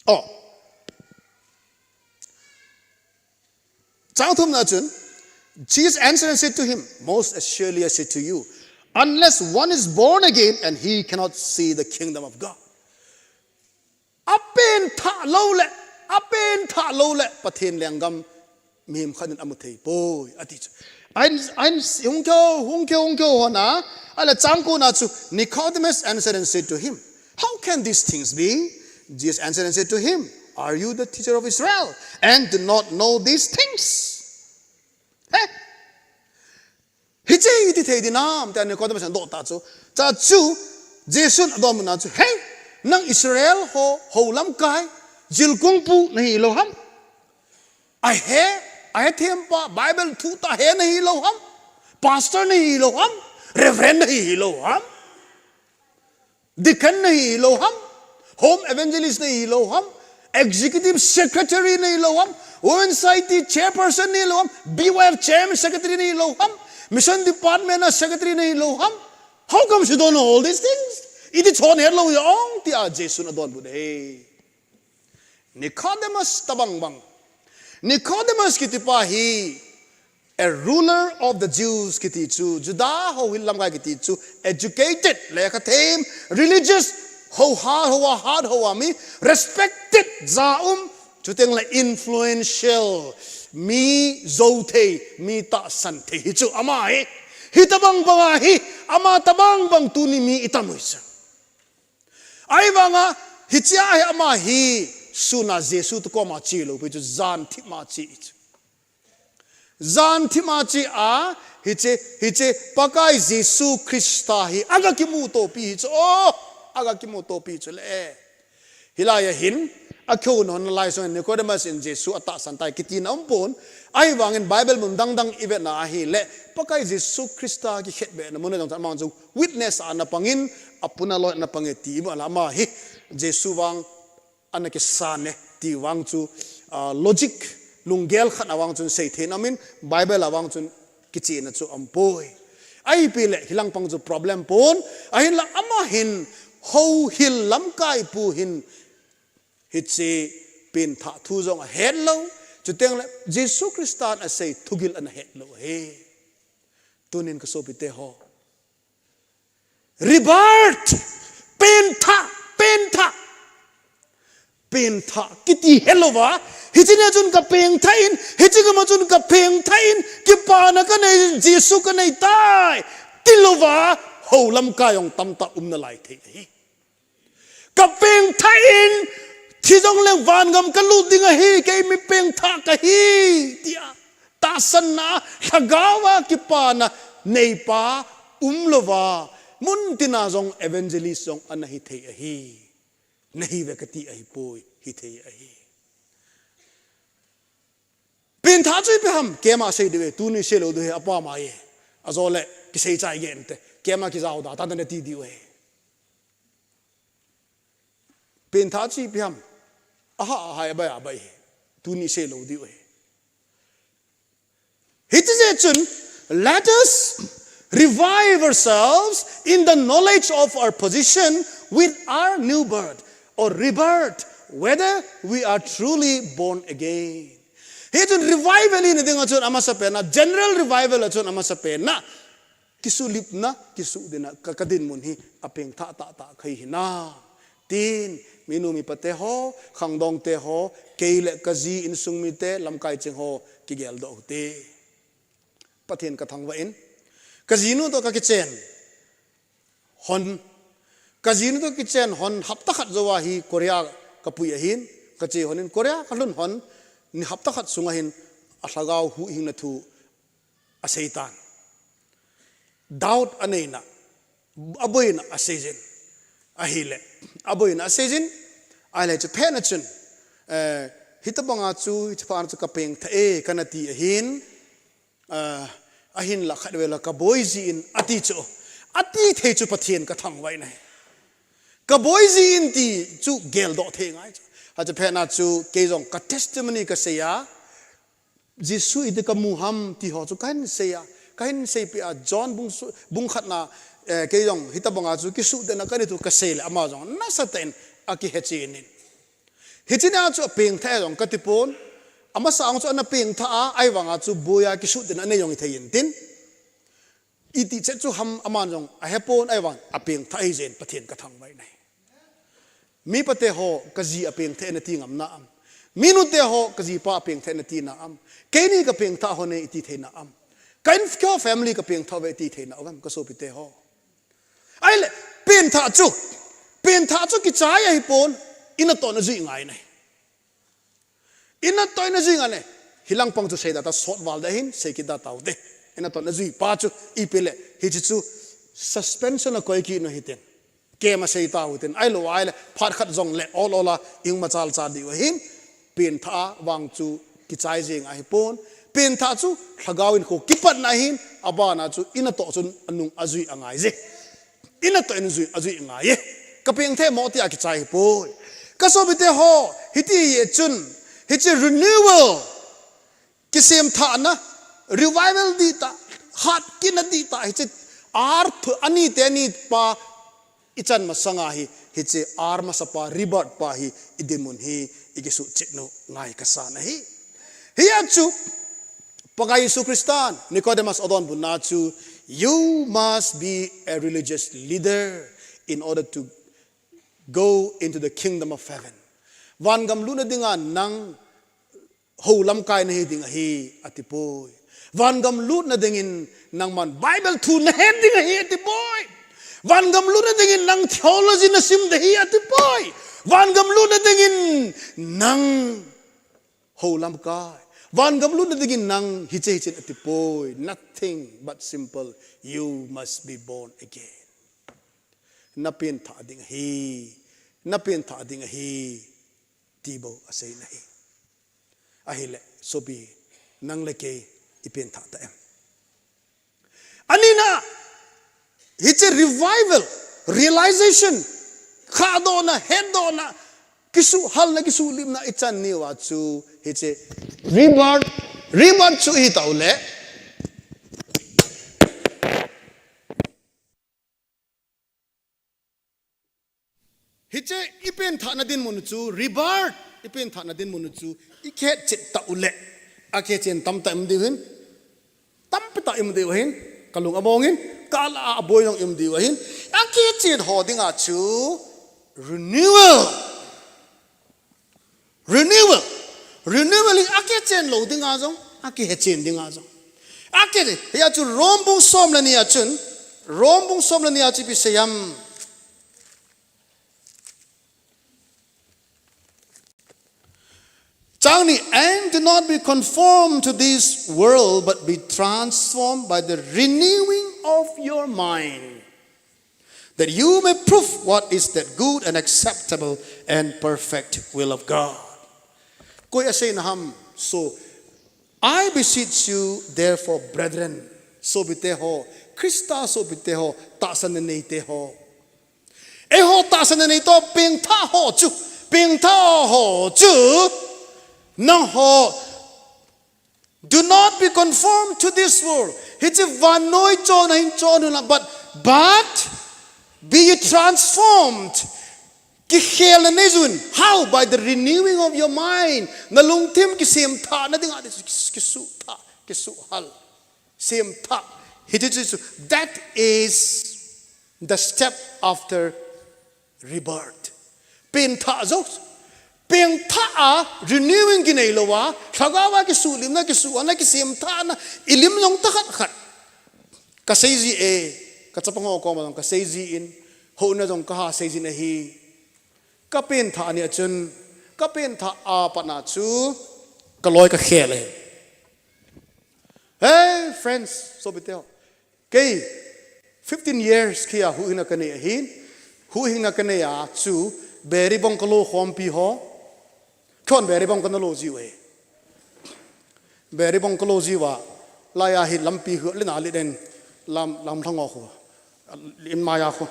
Oh. Chang thum na chun, Jesus answered and said to him, Most assuredly I say to you, unless one is born again, and he cannot see the kingdom of God. Apenthah lou le, apenthah lou le, Pathen lenggam mihem khat in amu thei poi, ati chu. Ahin, ahin, hung keo, hung keo, hung keo hon a, ahile chang ko na chu, Nicodemus answered and said to him, How can these things be? Jesus answered and said to him, Are you the teacher of Israel and do not know these things? He? Hiche hi iti thei dinam, tia Nicodemus in adoh ta chu. Cha chu, Jesun adonbut na chu, He, nang Israel ho, hou lamkai, jilkung pu nahi lou ham? Ahe, ahe thempa, Bible thu tah he nahi lou ham? Pastor nahi lou ham? Reverend nahi lou ham? Deacon nahi lou ham? Home evangelist nahi lou ham? Executive secretary nahi lou ham? Women society chairperson nahi lou ham? B Y F chairman secretary nahi lou ham? Mission department a secretary nahi lou ham? How come you don't know all these things? Iti chon het lou jong, tia Jesun adonbut e. Nicodemus tabang bang. Nicodemus kiti pa hi, a ruler of the Jews kiti chu, Juda houhil lamkai kiti chu, educated, lekha them, religious, houhat, houhat, houhat mi, respected, ja um, chuteng le influential, mi jou thei, mi tahsan thei hi chu ama hi. Hitabang bang a hi, ama tabang bang tuni mi itam u hi chu. Ahivanga, hichea hi ama hi, sun a Jesu toh koma che lou pi chu, jan thip ma che chu. Jan thip ma che a, hiche, hiche, Pakai Jesu Christa hi, aga kimuto pi hi chu, oh, aga kimuto pi chu le. Hilai a hin, akihou hon lai sung Nicodemus in Jesu atahsan tai kiti na um pon, ahivangin Bible mun dang dang ivet na ahile, Pakai Jesu Christa kikhetbeh na mun a jong chu amang chu witness a ana pangin, apuna loi ana pang e ti bou a la ama hi, Jesu vang ana kisan e ti vang chu, ah, logic, lunggel khat a vang chun sei thei na um in, Bible a vang chun kichena chu um poi. Ahipi le, hilang pang chu problem pon, ahinla ama hin, houhil lamkai pu hin, hiche penthah thu jong ahet lou, Chuteng le Jesu Christa in asei thugil ana het lou ahi. Tunin ka sopite ho, rebirth, pengthah, pengthah, pengthah kiti helouva, hiche nia chun ka pengthah in, hiche gam a chun ka pengthah in, kipana ka nei, Jesu ka nei tai, tilouva, hou lamkai jong tamtah um nalai thei ahi. Ka pengthah in, thi jongleng vangam ka lut ding ahi, kei mi pengthah kahi, tia tahsanna, lhagao a kipana neipa umlouva, mun tina jong evangelist jong ana hithei ahi. Nahiuve kati ahipoi, hithei ahi. Pengthah chu ipi ham, keima sei diu ahi, tuni sei lou diu ahi, apha mai e. Ajole, kisei chai gei inte, keima kijao da, tante nati diu ahi. Pengthah chu ipi ham, aha, aha, abai, abai ahi, tuni sei lou diu ahi. Hiti jeh chun, let us revive ourselves in the knowledge of our position with our new birth or rebirth, whether we are truly born again. Hichun revival hina dinga chun amasapen a, general revival a chun amasapen a, kisuhlipna, kisuhdinna, ka, ka dinmun hi apengthah tahtah kha ahi hinam, tin, minu mipate ho, khangdongte ho, kei le kaji insung mite, lamkai ching ho, kigeldoh u hite. Pathen ka thangvah in, kajinu toh ka kichen hon, kajinu toh kichen hon, hapta khat jouva hi Korea kapui ahin, kache hon in Korea kalhun hon, ni hapta khat sunga hin alhagao huhhingna thu aseitan. Doubt aneina, aboina aseijin. Ahile, aboina aseijin. Ahile, chuphat na chun, eh, hitobanga chu, hitobanga chu kapengthah e, kana ti ahin, eh, ahinla khatvei la kaboi jin, ati chu. Ati thei chu Pathen ka thangvah in ahi. Kaboi jin ti chu geldoh thei ngai chu. Achuphat na chu, kei jong ka testimony kasei a, Jesu iti kamu ham ti ho chu kahin sei a, kahin seipeh a, John bung su-, bung khatna, eh, kei jong hitobanga chu kisuhdinna kanei thu kasei le ama jong nasatah in akihechen in. Hiche nia chu apengthah e jong kati pon, amasa a chu ana pengthah a, ahivanga chu boiya kisuhdinna anei jong hithei intin. Iti chet chu ham aman jong ahepon ahivang apengthah ahi jeh in Pathen ka thangvah in ahi. Mipate ho kaji apengthah e nati ngam na am? Minute ho kajipa apengthah e nati na am? Keini kapengthah hon e iti thei na am? Ka in kho family kapengthah uve iti thei na uvem ka sopite ho? Ahile, pengthah chu, pengthah chu kichai ahipon, inatoh in ajui ngai in ahi. Inatoh in ajui ngai in ahi. Hilang pang chu sei da ta sot val da hin, sei kit da tau te. Inatoh in ajui pa chu, ipi le, hiche chu suspension a koi kit u hitin. Keima sei tau hitin. Ahilou ahile, phat khat jongle, ol ol a, ihung machal chal diu ahin. Pengthah a vang chu kichai jeng ahipon. Pengthah chu, lhagao hinkho kipatna ahin, abana chu, inatoh chun anung ajui angai je. Inatoh in jui, ajui ngai e. Kapengthah mo tia kichai ahipoi. Ka sopite ho, hiti ahi chun, hiche renewal, kisemthahna, revival dihtah, hatkitna dihtah, hiche ar thu, anite anipa ichan masanga hi, hiche ar masapa, rebirth pa hi, idinmun hi, ikisuhchet u ngai kasan ahi. Hia chu, Pakai Jesu Christan, Nicodemus adonbutna chu, "You must be a religious leader in order to go into the kingdom of heaven." Vangam lutna dinga nang hou lamkai nahi ding ahi, atipoi. Vangam lutna dingin nangman Bible thu nahet ding ahi, atipoi. Vangam lutna dingin nang theology nasim ding ahi, atipoi. Vangam lutna dingin nang hou lamkai. Vangam lutna dingin nang hiche hichen atipoi. Nothing but simple. You must be born again. Napengthah ding ahi. Napengthah ding ahi. Tibou asei nahi. Ahile, sopi, nang le kei, ipengthah ta em? Anina, hiche revival, realization, khahdohna, hetdohna, kisuhhalna, kisuhlipna ichan niuva chu, hiche rebirth, rebirth chu hitau le. Hiche ipengthahna dinmun chu rebirth, I pengthahna dinmun u chu i kihetchet tah u le, akihetchen tamtah i um diu hin, tampi tah i um diu hin, ka lung among in, ka la a boi jong i um diu ahin, akihetchen ho dinga chu renewal. Renewal. Renewal hi akihetchen lou dinga jong, akihetchen dinga jong. Akihetchen, hia chu Rom bung som le ni a chun, Rom bung som le ni a chu ipi sei em. Chang ni, and do not be conformed to this world, but be transformed by the renewing of your mind, that you may prove what is that good and acceptable and perfect will of God. Koi a seina ham, so, I beseech you, therefore, brethren, sopite ho, Christa sopite ho, tahsan na neite ho. Eiho tahsan na nei to, pengthah ho chu, pengthah ho chu, nangho, do not be conformed to this world. Hiche vannoi chon a hin chon un lang, but, but be ye transformed. Kikhelna nei jun. How? By the renewing of your mind. Na lungthim kisemthahna dinga, kisuthah, kisuhal. Semthah. Hiche chu, that is the step after rebirth. Pengthah jou. Pengthah a renewing kinei lou a, lhagao a kisuhlimna, kisuhhalna, kisemthahna, i lim jong tah khat khat. Ka sei ji e, ka chapang ho koma jong ka sei ji in, houin a jong ka ha sei jin ahi. Ka pengthah ni a chun, ka pengthah a pat na chu, ka loi ka khel e. Hey, friends, sopite ho. Kei, fifteen years kia huhhingna ka nei ahin, huhhingna ka nei a chu, beri bong ka lo khompi ho, khon beri bong ka na lo jiu e. Beri bong ka lo jiu a, lai a hi lampi hu, lina li den, lam, lam thang ho khu, in maya khu.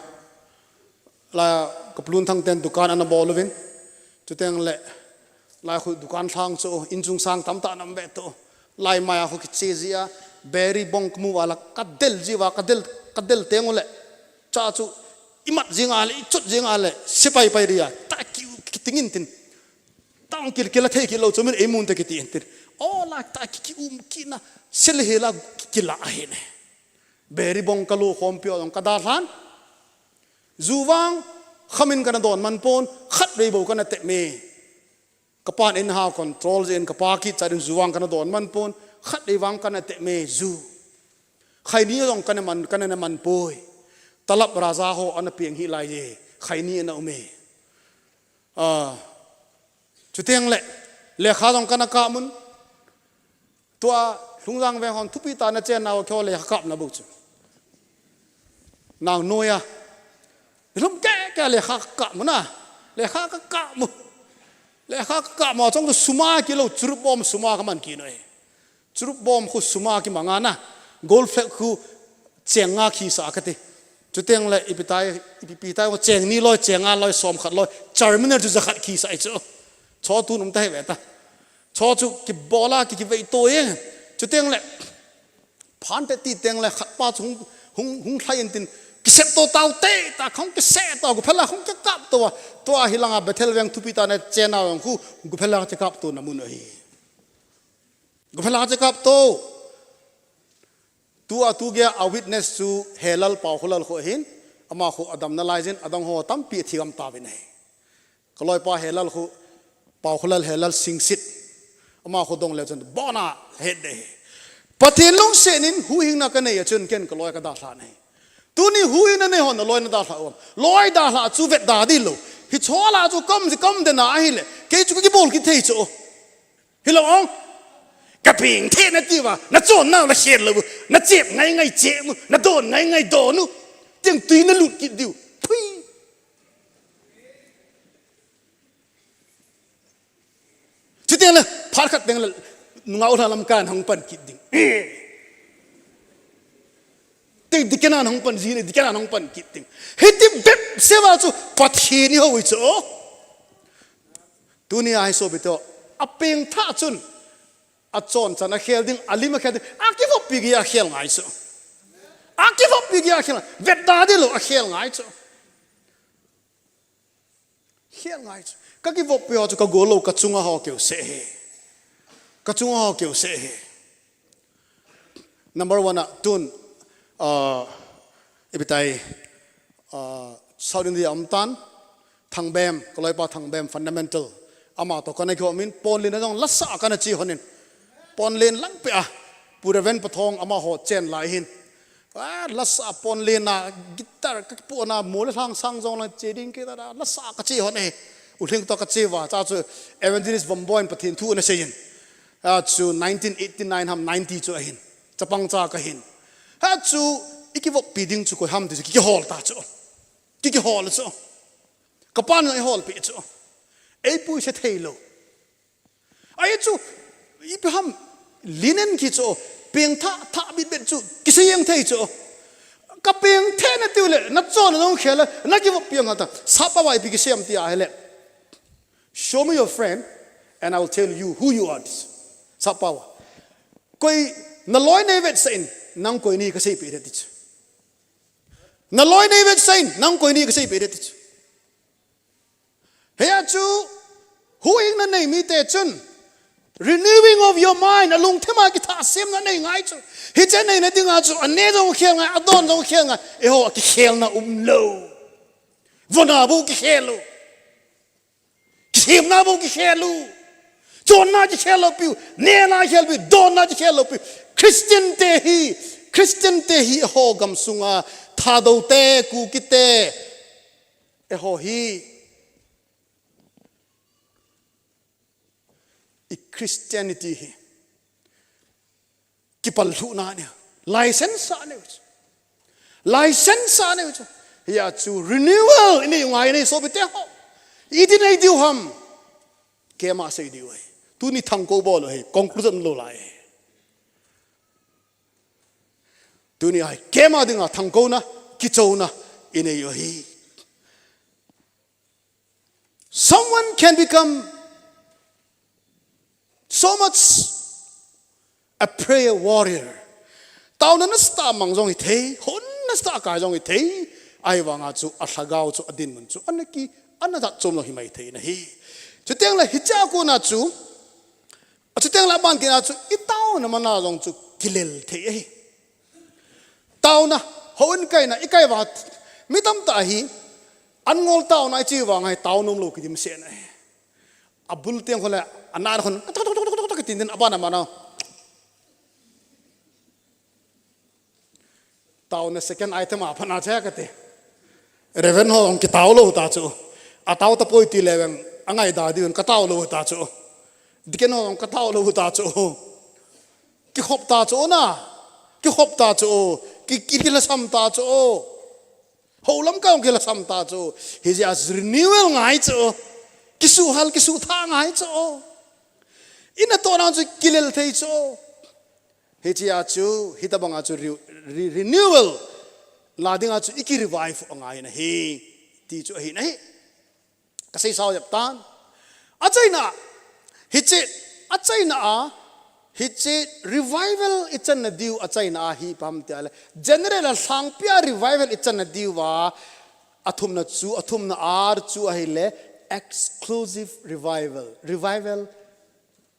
Lai a ka plun thang ten dukan ana bol uvin. Chuteng le, lai khu dukan thang chu, in chung sang tamtah nam ve to. Lai maya khu kiche ji a, beri bong ka mu a la ka del ji a, ka del, ka del teng u le. Cha chu, i mat jing a le, i chot jing a le, sepai pai ri a, ta ki, kiting in tin. Tang kil kil a thei kil lo chu min ei mun te kiti in tin. O la ta ki, ki um ki na, sel he la ki la a he ne. Beri bong ka lo khompi ho jong ka dalhan. Ju vang, khamin ka na don man pon, khat vei bou ka na tep me. Ka pan in ha control jin, ka pa kichat in ju vang ka na don man pon, khat vei vang ka na tep me ju. Khaini jong ka na man, ka na na man poi. Talap raja ho ana peng hi lai e, khaini ana um e. Ah, chuteng le, lekha jong ka na kap mun. Tua, Lhungjang veng hon thupi tah na chenna ho kho lekha kapna bou chu. Nang noi a. Lhum ke ke lekha ka kap mu na. Lekha ka kap mu. Lekha ka kap mu chong chu sum a kilo, churup bom sum a ka man kit nai. Churup bom khu sum a kimang a na. Gold flake khu cheng nga kisa ka ti. Chuteng le ipi tai, ipi pi tai, cheng ni loi, cheng nga loi, som khat loi. Charminar chu ja khat kisa i chu. Cho tun um ta he ve ta. Cho chu kibol a ki, kivei to e. Chuteng le, phan te ti teng le, khat pa chu hung, hung, hung thlai in tin, kisep to tau te, ta khong kise to, guphela khong kikap to a, tua hi langa Bethel veng thupi tah na chenna veng khu, guphela kikap to na mun ahi. Guphela kikap to. Tua tu gei a witness chu Helal Paokholal khu ahin, ama khu adam nalai jin, adang ho tampi thi gam ta vin ahi. Ka loipa Helal khu, Paokholal Helal Singsit. Ama khu dong le chun, bona het de. Pathen lungset in huhhingna ka nei a chun ken ka loi ka dalha nei. Tuni huhhingna nei hon na loi na dalha u am. Loi dalha chu vet da di lo. Hiche lah chu kam ji kam de na ahile. Kei chu ka kibol kit thei chu. Hilou ong. Ka pengthah na ti va. Na chon na la khel lo. Na chep ngai ngai chep u. Na don ngai ngai don u. Tieng tui na lut kit diu. Thui. Chuteng le, phat khat teng le, nungah u lha lam kan hong pan kit ding. Eh. Te dikena hong pan ji ne, dikena hong pan kit ding. Hiti bep seh va chu, Pathen i hou i chu. Tuni a hi sopite ho, a pengthah chun, a chon chan a khel ding, a lim a khel ding, a kivop pi gei a khel ngai chu. A kivop pi gei a khel, vet da di lo a khel ngai chu. Khel ngai chu. Ka kivoppi ho chu ka gol lou, ka chunga ho keu seh hi. Ka chunga ho keu seh hi. Number one a tun, uh, ipi tai, uh, South India um tan, Thangbem, ka loipa Thangbem, fundamental. Ama to kana kihom in, ponlen a jong lasa kana chi honin. Ponlen lang pe a, Pu Reverend Pathong ama ho chen lai hin. Ah, lasa ponlen a, guitar ka pona, mole hlang sang jong lang che ding ke ta da, lasa ka chi hon e. U hling to ka chi va, cha chu Evangelist Vomboin Pathen thu na sei in. Ah, chu nineteen eighty-nine ham ninety chu ahin. Chapang cha ka hin. Ha chu, i kivoppi ding chu koi ham ti chu, ki kihol ta chu. Ki kihol chu. Ka pan i hol pi chu. Ei pui se thei lo. Ai chu, ipi ham, linen ki chu, peng tha, tha bit bit chu, kisei jeng thei chu. Ka peng the na tiu le, na chon na jong khel le, na kivoppi ang ta. Sapa vai pi kisei am ti a hele. Show me your friend, and I will tell you who you are. Sapa va. Koi, na loi nei vetsah in, nang koi ni ka sei pi de ti chu. Na loi nei vetsah in, nang koi ni ka sei pi de ti chu. Hia chu, huhhingna nei mite chun, renewing of your mind, a lungthim a kithahsemna nei ngai chu. Hiche neina dinga chu, a ne jong khel ngai, a don jong khel ngai, eiho a kikhelna um lou. Vona bou kikhel lou. Kithemna bou kikhel lou. Chonna kikhel lou piu, nena kikhel piu, donna kikhel lou piu. Christian te hi, Christian te hi eiho gamsunga, Thadou te, Kuki te, eiho hi, i Christianity hi kipal lhuhna nei. License a nei chu. License a nei chu. Hia chu renewal i nei u ngai nei sopi te ho. Iti nei diu ham. Keima sei diu ahi. Tuni thangkou bol u ahi. Conclusion lou lai. Tuni ahi. Keima dinga thangkouna, kichouna i nei u ahi. Someone can become so much a prayer warrior. Taona nasatah a mang jong hi thei, hon nasatah a kai jong hi thei. Ahivanga chu a lhagao chu a dinmun chu ana ki, ana jat chom jong hi mai thei na hi. Chuteng le hiche a kona chu, a chuteng le aban kit a chu i taona mana jong chu kilel thei ahi. Taona, houin kaina, i kai vang, mi tamtah hi, an ngol taona i chi vang ahi, tao nom lou kidim se na ahi. A bul teng khole, a na khon, tok, tok, tok, tok, tok, tok, kitin din, a ban a mana. Taona second item a phan a che kati. Reverend ho jong kitao lou ta chu. A tao tapoi ti le vang, a ngaida diuvin ka tao lou ta chu. Deacon ho jong ka tao lou ta chu. Kikhop ta chu na. Kikhop ta chu. Ki, ki, kilhasam ta chu. Houlam kah kilhasam ta chu. Hijeh a renewal ngai chu. Kisuhhal, kisuhthah ngai chu. I natohna chu kilel thei chu. Hiche a chu, hitobang a chu re-, re-, renewal la ding a chu i ki revive u angai na hi. Ti chu ahi na hi. Ka seisao jep tan. Achaina, hiche, achaina a, hiche revival i channa diu achaina a hi ipi ham ti a le. General a lhangpi a revival i channa diu a, athumna chu, athumna ar chu ahile, exclusive revival. Revival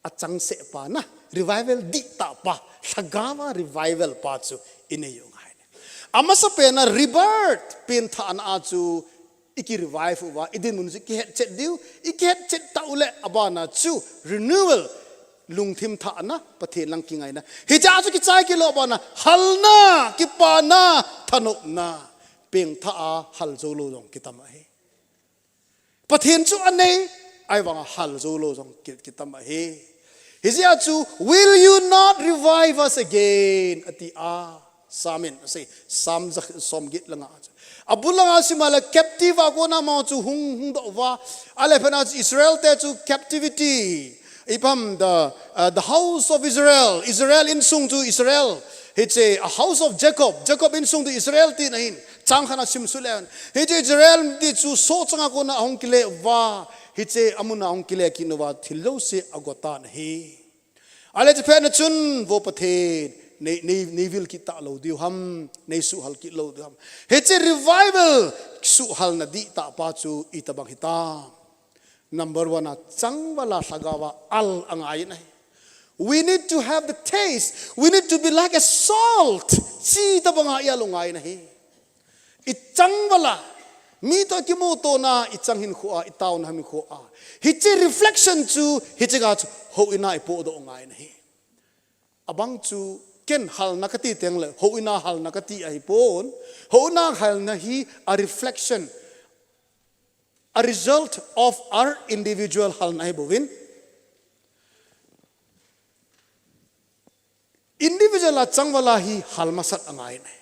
achangseh pa na, revival dihtah pa, lhagao a revival pa chu i nei u ngai. Amasapen a rebirth, penthahna a chu i ki revive uva, i dinmun chu i kihetchet diu, i kihetchet tah u le, abana chu renewal, lungthim thahna, Pathen lang kingaina. Hiche a chu kichai kit lou abana, halna, kipana, thanopna, pengthah a hal jou lou jong kitam ahi. Pathen chu anei, ahivanga hal jou lou jong ki, kitam ahi. Hijeh a chu, "Will you not revive us again?" ati a. Psalm in asei, Psalm ja, somget langa. Abul langa sim a le captive a kona ama chu hung, hung doh uva. Ale phat a chu Israel te chu captivity. Ipi ham the, uh, the house of Israel. Israel insung chu Israel. Hiche a house of Jacob. Jacob insung chu Israel tina ahin. Chang khat a sim suh le. Hiche Israel ti chu soh chang a kona ahung kile uva. Hiche amun a ahung kile kit uva. Thil jouse ago tan ahi. Ale chuphat na chun vo Pathen. Nei, nei, nei vil kit talou diu ham. Nei suhhal kit lou diu ham. Hiche revival suhhalna dihtah pa chu itobang hitam. Number one a, changval a lhagao a al angai in ahi. We need to have the taste. We need to be like a salt. Chi tabanga i al u ngai in ahi. I changval a, mi toh kimuto na, i chang hinkho a, i taona hinkho a, hiche reflection chu, hiche ga chu houin a i pohdoh ngai in ahi. Abang chu ken halna kati teng le, houin a halna kati ahi pon. Houin a halna hi a reflection, a result of our individual halna ahi bouvin. Individual a changval a hi hal masat angai in ahi.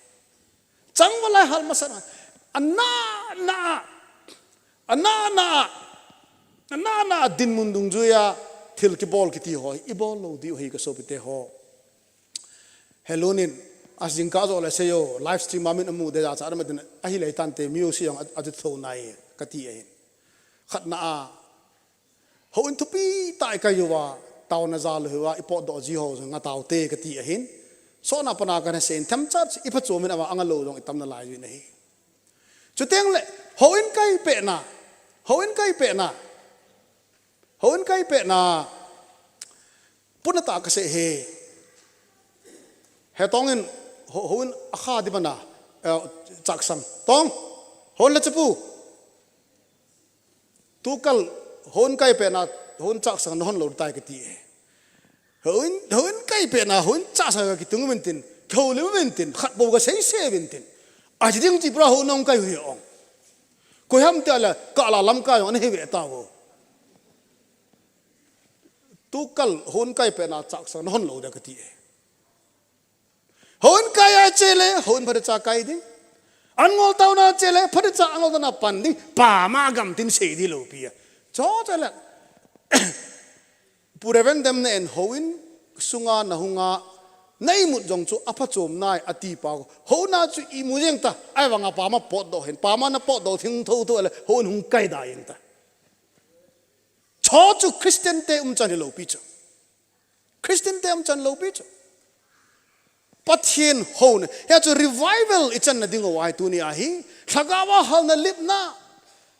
Changval a hi hal masat angai. Ana na, ana na, ana na dinmun dungjuia thil kibol kiti ho hi i bol lou diu ahi ka sopite ho. Helun in, a jingkah jo le seiyo, live stream a min amu de ja cha, a dam a din, ahile tante, music jong a, a dit tho nai, kati ahin. Khatna a, houin thupi tah i kai uva, taona jal uva, i potdoh ji ho jong nga taute kati ahin. Sona pana kana seiyin, themcha i phachom in ava anga lou jong i tam nalai jin ahi. Chuteng le, houin kai pehna, houin kai pehna, houin kai pehna, puna tah ka sei hi. He Tong in, ho, houin a kha di mana, eh, Chaksang. Tong, hon le chapu. Tukal, houin kai pehna, houin Chaksang na hon lou tai kati e. Houin, houin kai pehna, houin Chaksang ka kitung vintin, kihou lou vintin, khat bou ka sei sei vintin. A chi ding chi pra houin kai hui ong. Koi ham te ala, ka la lam kai ong, ana hi ve ta vo. Tukal houin kai pehna Chaksang na hon lou de kati e. Houin kai a che le, houin phatecha kai ding. An ngol taona che le, phatecha an ngol taona pan ding. Pama gam tin sei di lou pi a. Cho che le. Pu Reverend dem na en houin sunga na hunga na imut jong chu a phachom nai ati pa. Houin a chu imu jeng ta, ahivanga pama potdoh hen. Pama na potdoh thing tho tho le, houin hung kai da jeng ta. Cho chu Christian te umchan hi lou pi chu. Christian te umchan lou pi chu. Pathen houna. Hia chu revival i channa ding u ahi tuni a hi. Lhagao a halna lipna.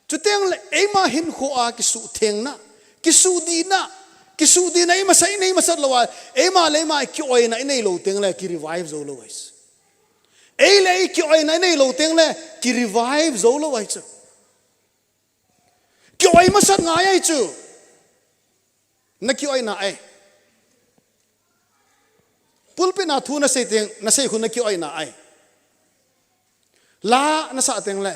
Chuteng le eima hinkho a kisuhthengna. Kisudihna. Kisudihna i masa i nei masat lou a. Eima le eima i kioina i nei lou teng le ki revive jou lou ahi. Ei le ei kioina i nei lou teng le ki revive jou lou ahi chu. Kioi masat ngai ahi chu. Na kioina ai. Pulpit na thu na sei teng, na sei khun na kioina ai. La na sa teng le.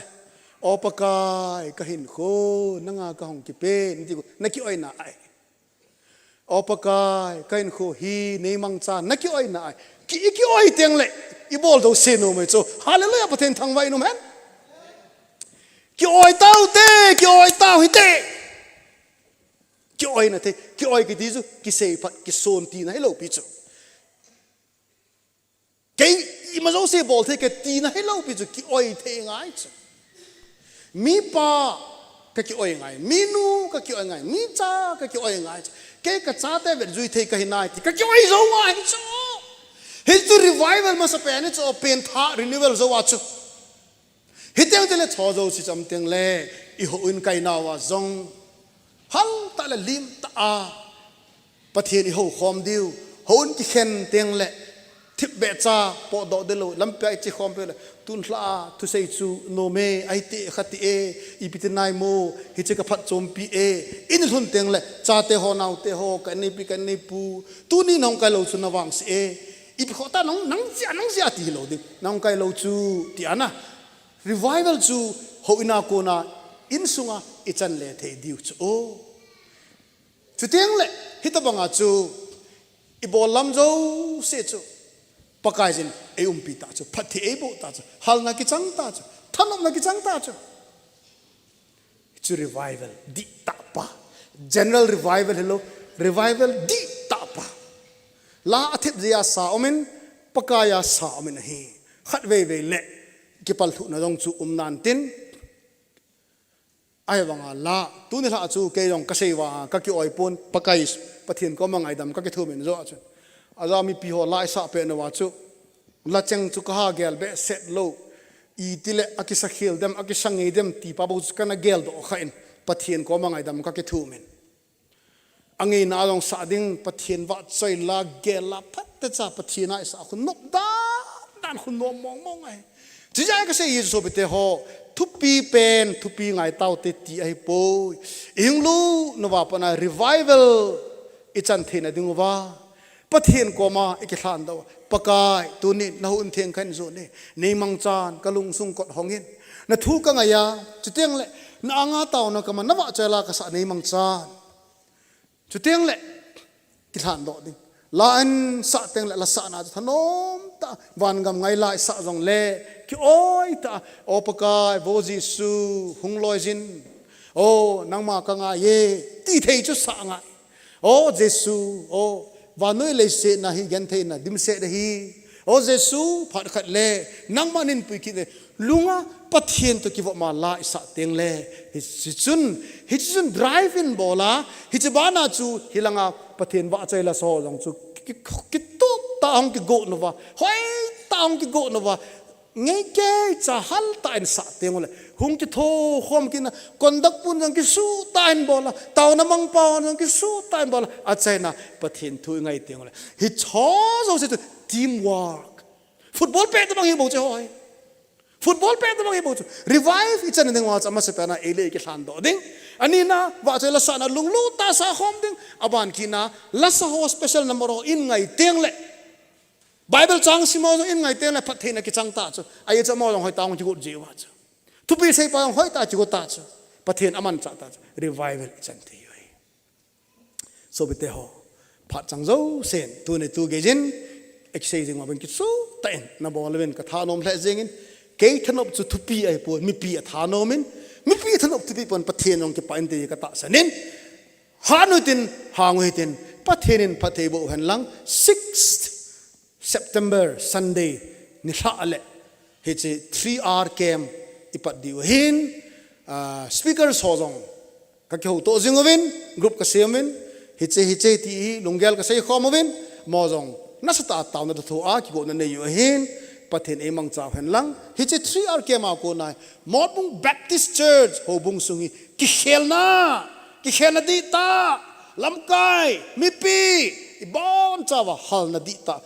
O Pakai, ka hinkho, nanga ka hong kipe, na ti khu, na kioina ai. O Pakai, ka hinkho hi, nei mangcha, na kioina ai. Ki, i kioi teng le, i bol do se nom mai chu. Hallelujah, Pathen thangvah in um hen. Kioi tau te, kioi tau hite. Kioina te, kioi kiti chu, kisei phat, kison tina hi lou pi chu. Kei, ima jouse bol thei kei tina hi lou pi chu, kioi thei ngai chu. Mi pa, ka kioi ngai. Mi nu, ka kioi ngai. Mi cha, ka kioi ngai chu. Kei ka chate vet jui thei ka hi nai ti, ka kioi jou ngai chu. Hi chu revival masa pen hi chu, pen tha renewal jou a chu. Hiteng te le cho jo si cham teng le, i houin kai nauva jong. Hal tah le lim tah a. Pathen i hou khom diu. Houin kikhen teng le. Thip be cha, potdoh de lou, lampi a i chi khom pe le. Tun lha a, thusei chu, nom e, ai ti, kha ti e, ipi ti nai mo, hiche ka phatchompi e. I ni lhun teng le, chate ho, naote ho, ka nei pi, ka nei pu. Tuni nahung kai lou chu na vangse e. Ipi kho ta nang, nang jia, nang jia ti hi lou ding. Nahung kai lou chu, ti ana. Revival chu houin a kona insunga i chan le thei diu chu. O. Chuteng le, hitobanga chu i bol lam jouse chu. Pakaiyin ei umpi ta chu, phatthei ei boh ta chu, halna kichang ta chu, thanopna kichang ta chu. Chu revival dihtah pa. General revival hilou, revival dihtah pa. La athip jeh a sa umin, Pakai a sa umin ahi. Khatvei vei le, kipal lhuhna jong chu um nan tin. Ahivanga la, tuni lha chu kei jong ka sei uva, ka kioi pon, Pakai, Pathen koma ngaidam ka kithumin jo a chun. Aja mipi ho la i sa peh nauva chu. La cheng chu ka ha gel behseh lou. Itile a kisa khel dem, a kisa ngei dem, ti pa bou chu kana geldoh kha in. Pathen koma ngaidam kakithumin. Angeina jong sah ding, Pathen vahchoi la, gel la, phatecha Pathen a isah khu nom dan dan khu nom mong mong ahi. Chuti jeh a kasei hi sopite ho, thupi pen thupi ngai taute ti ahipoi. Ihung lut nauva pat a revival ichan theina diuva Pathen koma ikilhan doh. Pakai, tuni nahon theng kahin jon e. Nei mangchan, kalungsung kot hongin. Nathu kangai a, chuteng le na anga taona kaman, navahchoi la kasah, nei mangchan. Chuteng le kilhan doh ding. La isah teng le, la sahna chu thanom tah, vangam ngai la isah jongle ki-oi tah, O Pakai, O Jesu, hung loi jin. O, nangma kangai e, ti thei chu sah ngai. O Jesu, o, vannoi leiset na hi gentheina dimset ahi. O Jesu, phat khat le nangma neipui kit e. Lunga Pathen toh kivop ma la isah teng le, hiche chun, hiche chun drive in bol a, hiche bana chu hilanga Pathen vahchoi la sa jong chu ki, ki, kitup tah hung kigo nauva, hoi tah hung kigo nauva, ngeikei cha hal tah in sah teng le, hung kitho khom kit na, conduct pun jong kisuh tah in bol a, taona mangpa jong kisuh tah in bol a, achaina Pathen thu ingai teng le, hiche jouse chu teamwork. Football pet tobang hi bou chu hoi. Football pet tobang hi bou chu. Revive ichan ding uva chu amasapen a eile ikilhan doh ding. Anina, vahchoi la sahna lunglut tah a sah khom ding. Aban kit na, la sa ho special number ho in ngai teng le, Bible chang sim ho jong in ngai teng le, phattheina kichang tah chu. Ahi chu amaho jong hoitah hung kigot jiuva chu. Thupeh seipa jong hoitah kigot tah chu. Pathen amanchah tah chu. Revival ichan thei u ahi. Sopite ho, phat chang jousen, tuni tu geiyin, exercise jing ma ben kichu tah in, nabol uvin kathanom lheh jengin, kei thanop chu thupi ahipon, mipi athanom in, mipi thanop thupi pon Pathen jong kipah inte katahsan in, hang u hitin, hang u hitin, Pathen in phatthei boh u hen lang, sixth September Sunday nilhah le, hiche three R camp ipat diu ahin, ah, speakers ho jong kakihouto jing uvin, group kasem uvin, hiche, hiche ti hi lunggel kasei khom uvin, amaho jong nasatah a taona toh thoa kigotna nei u ahin, Pathen in eimangcha u hen lang, hiche three R camp a kona, Motbung Baptist Church houbung sung hi kikhelna, kikhelna dihtah, lamkai, mipi, ibonchauva halna dihtah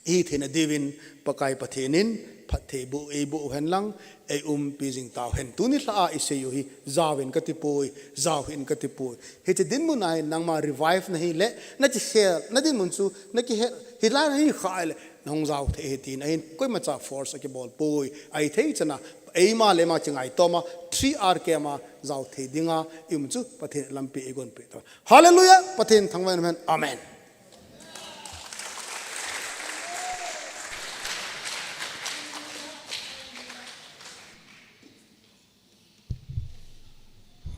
ihi theina diuvin Pakai Pathen in phatthei boh, eiboh u hen lang, eiumpi jing tau hen. Tuni lha a isei u hi, jaovin katipoi, jaohih in katipoi. Hiche dinmun a hin nangma revive nahi le, nakikhel, nadinmun chu, nakihel, hilai nahi kha le, nahung jao thei ahi tin, ahin koimacha force akibol poi, ahithei chana, eima le eima kingaitom a, three R camp a, jao thei dinga, ium chu, Pathen lampi eigonpeh tau. Hallelujah! Pathen thangvah in um hen. Amen.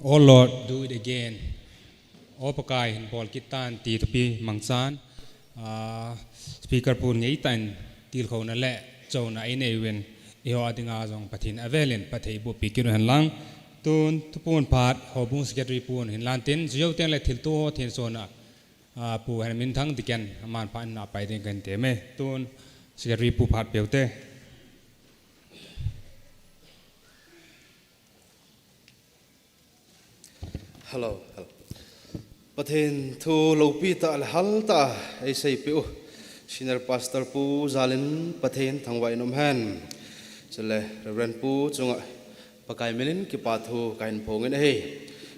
Oh Lord, do it again. O Pakai, hin bol kit tan ti thupi mangchan. Ah, speaker pun ngeitah in tilkhouna le chouna einei uvin, eiho a dinga jong Pathen avel in phatthei bohpi kit u hen lang. Tun thupun phat, houbung secretary pun hin lan tin, chujou teng le thilto ho thensona, ah, Pu Henminthang Deacon, aman phat in apai ding kahin temme. Tun secretary pu phat peh u te. Hello, hello. Pathen thu loupi tah le hal tah a eiseipeh u Senior Pastor Pu Jalin Pathen thangvah in um hen. Chule Reverend Pu chunga Pakai min in kipa thu kahin phong in ahi.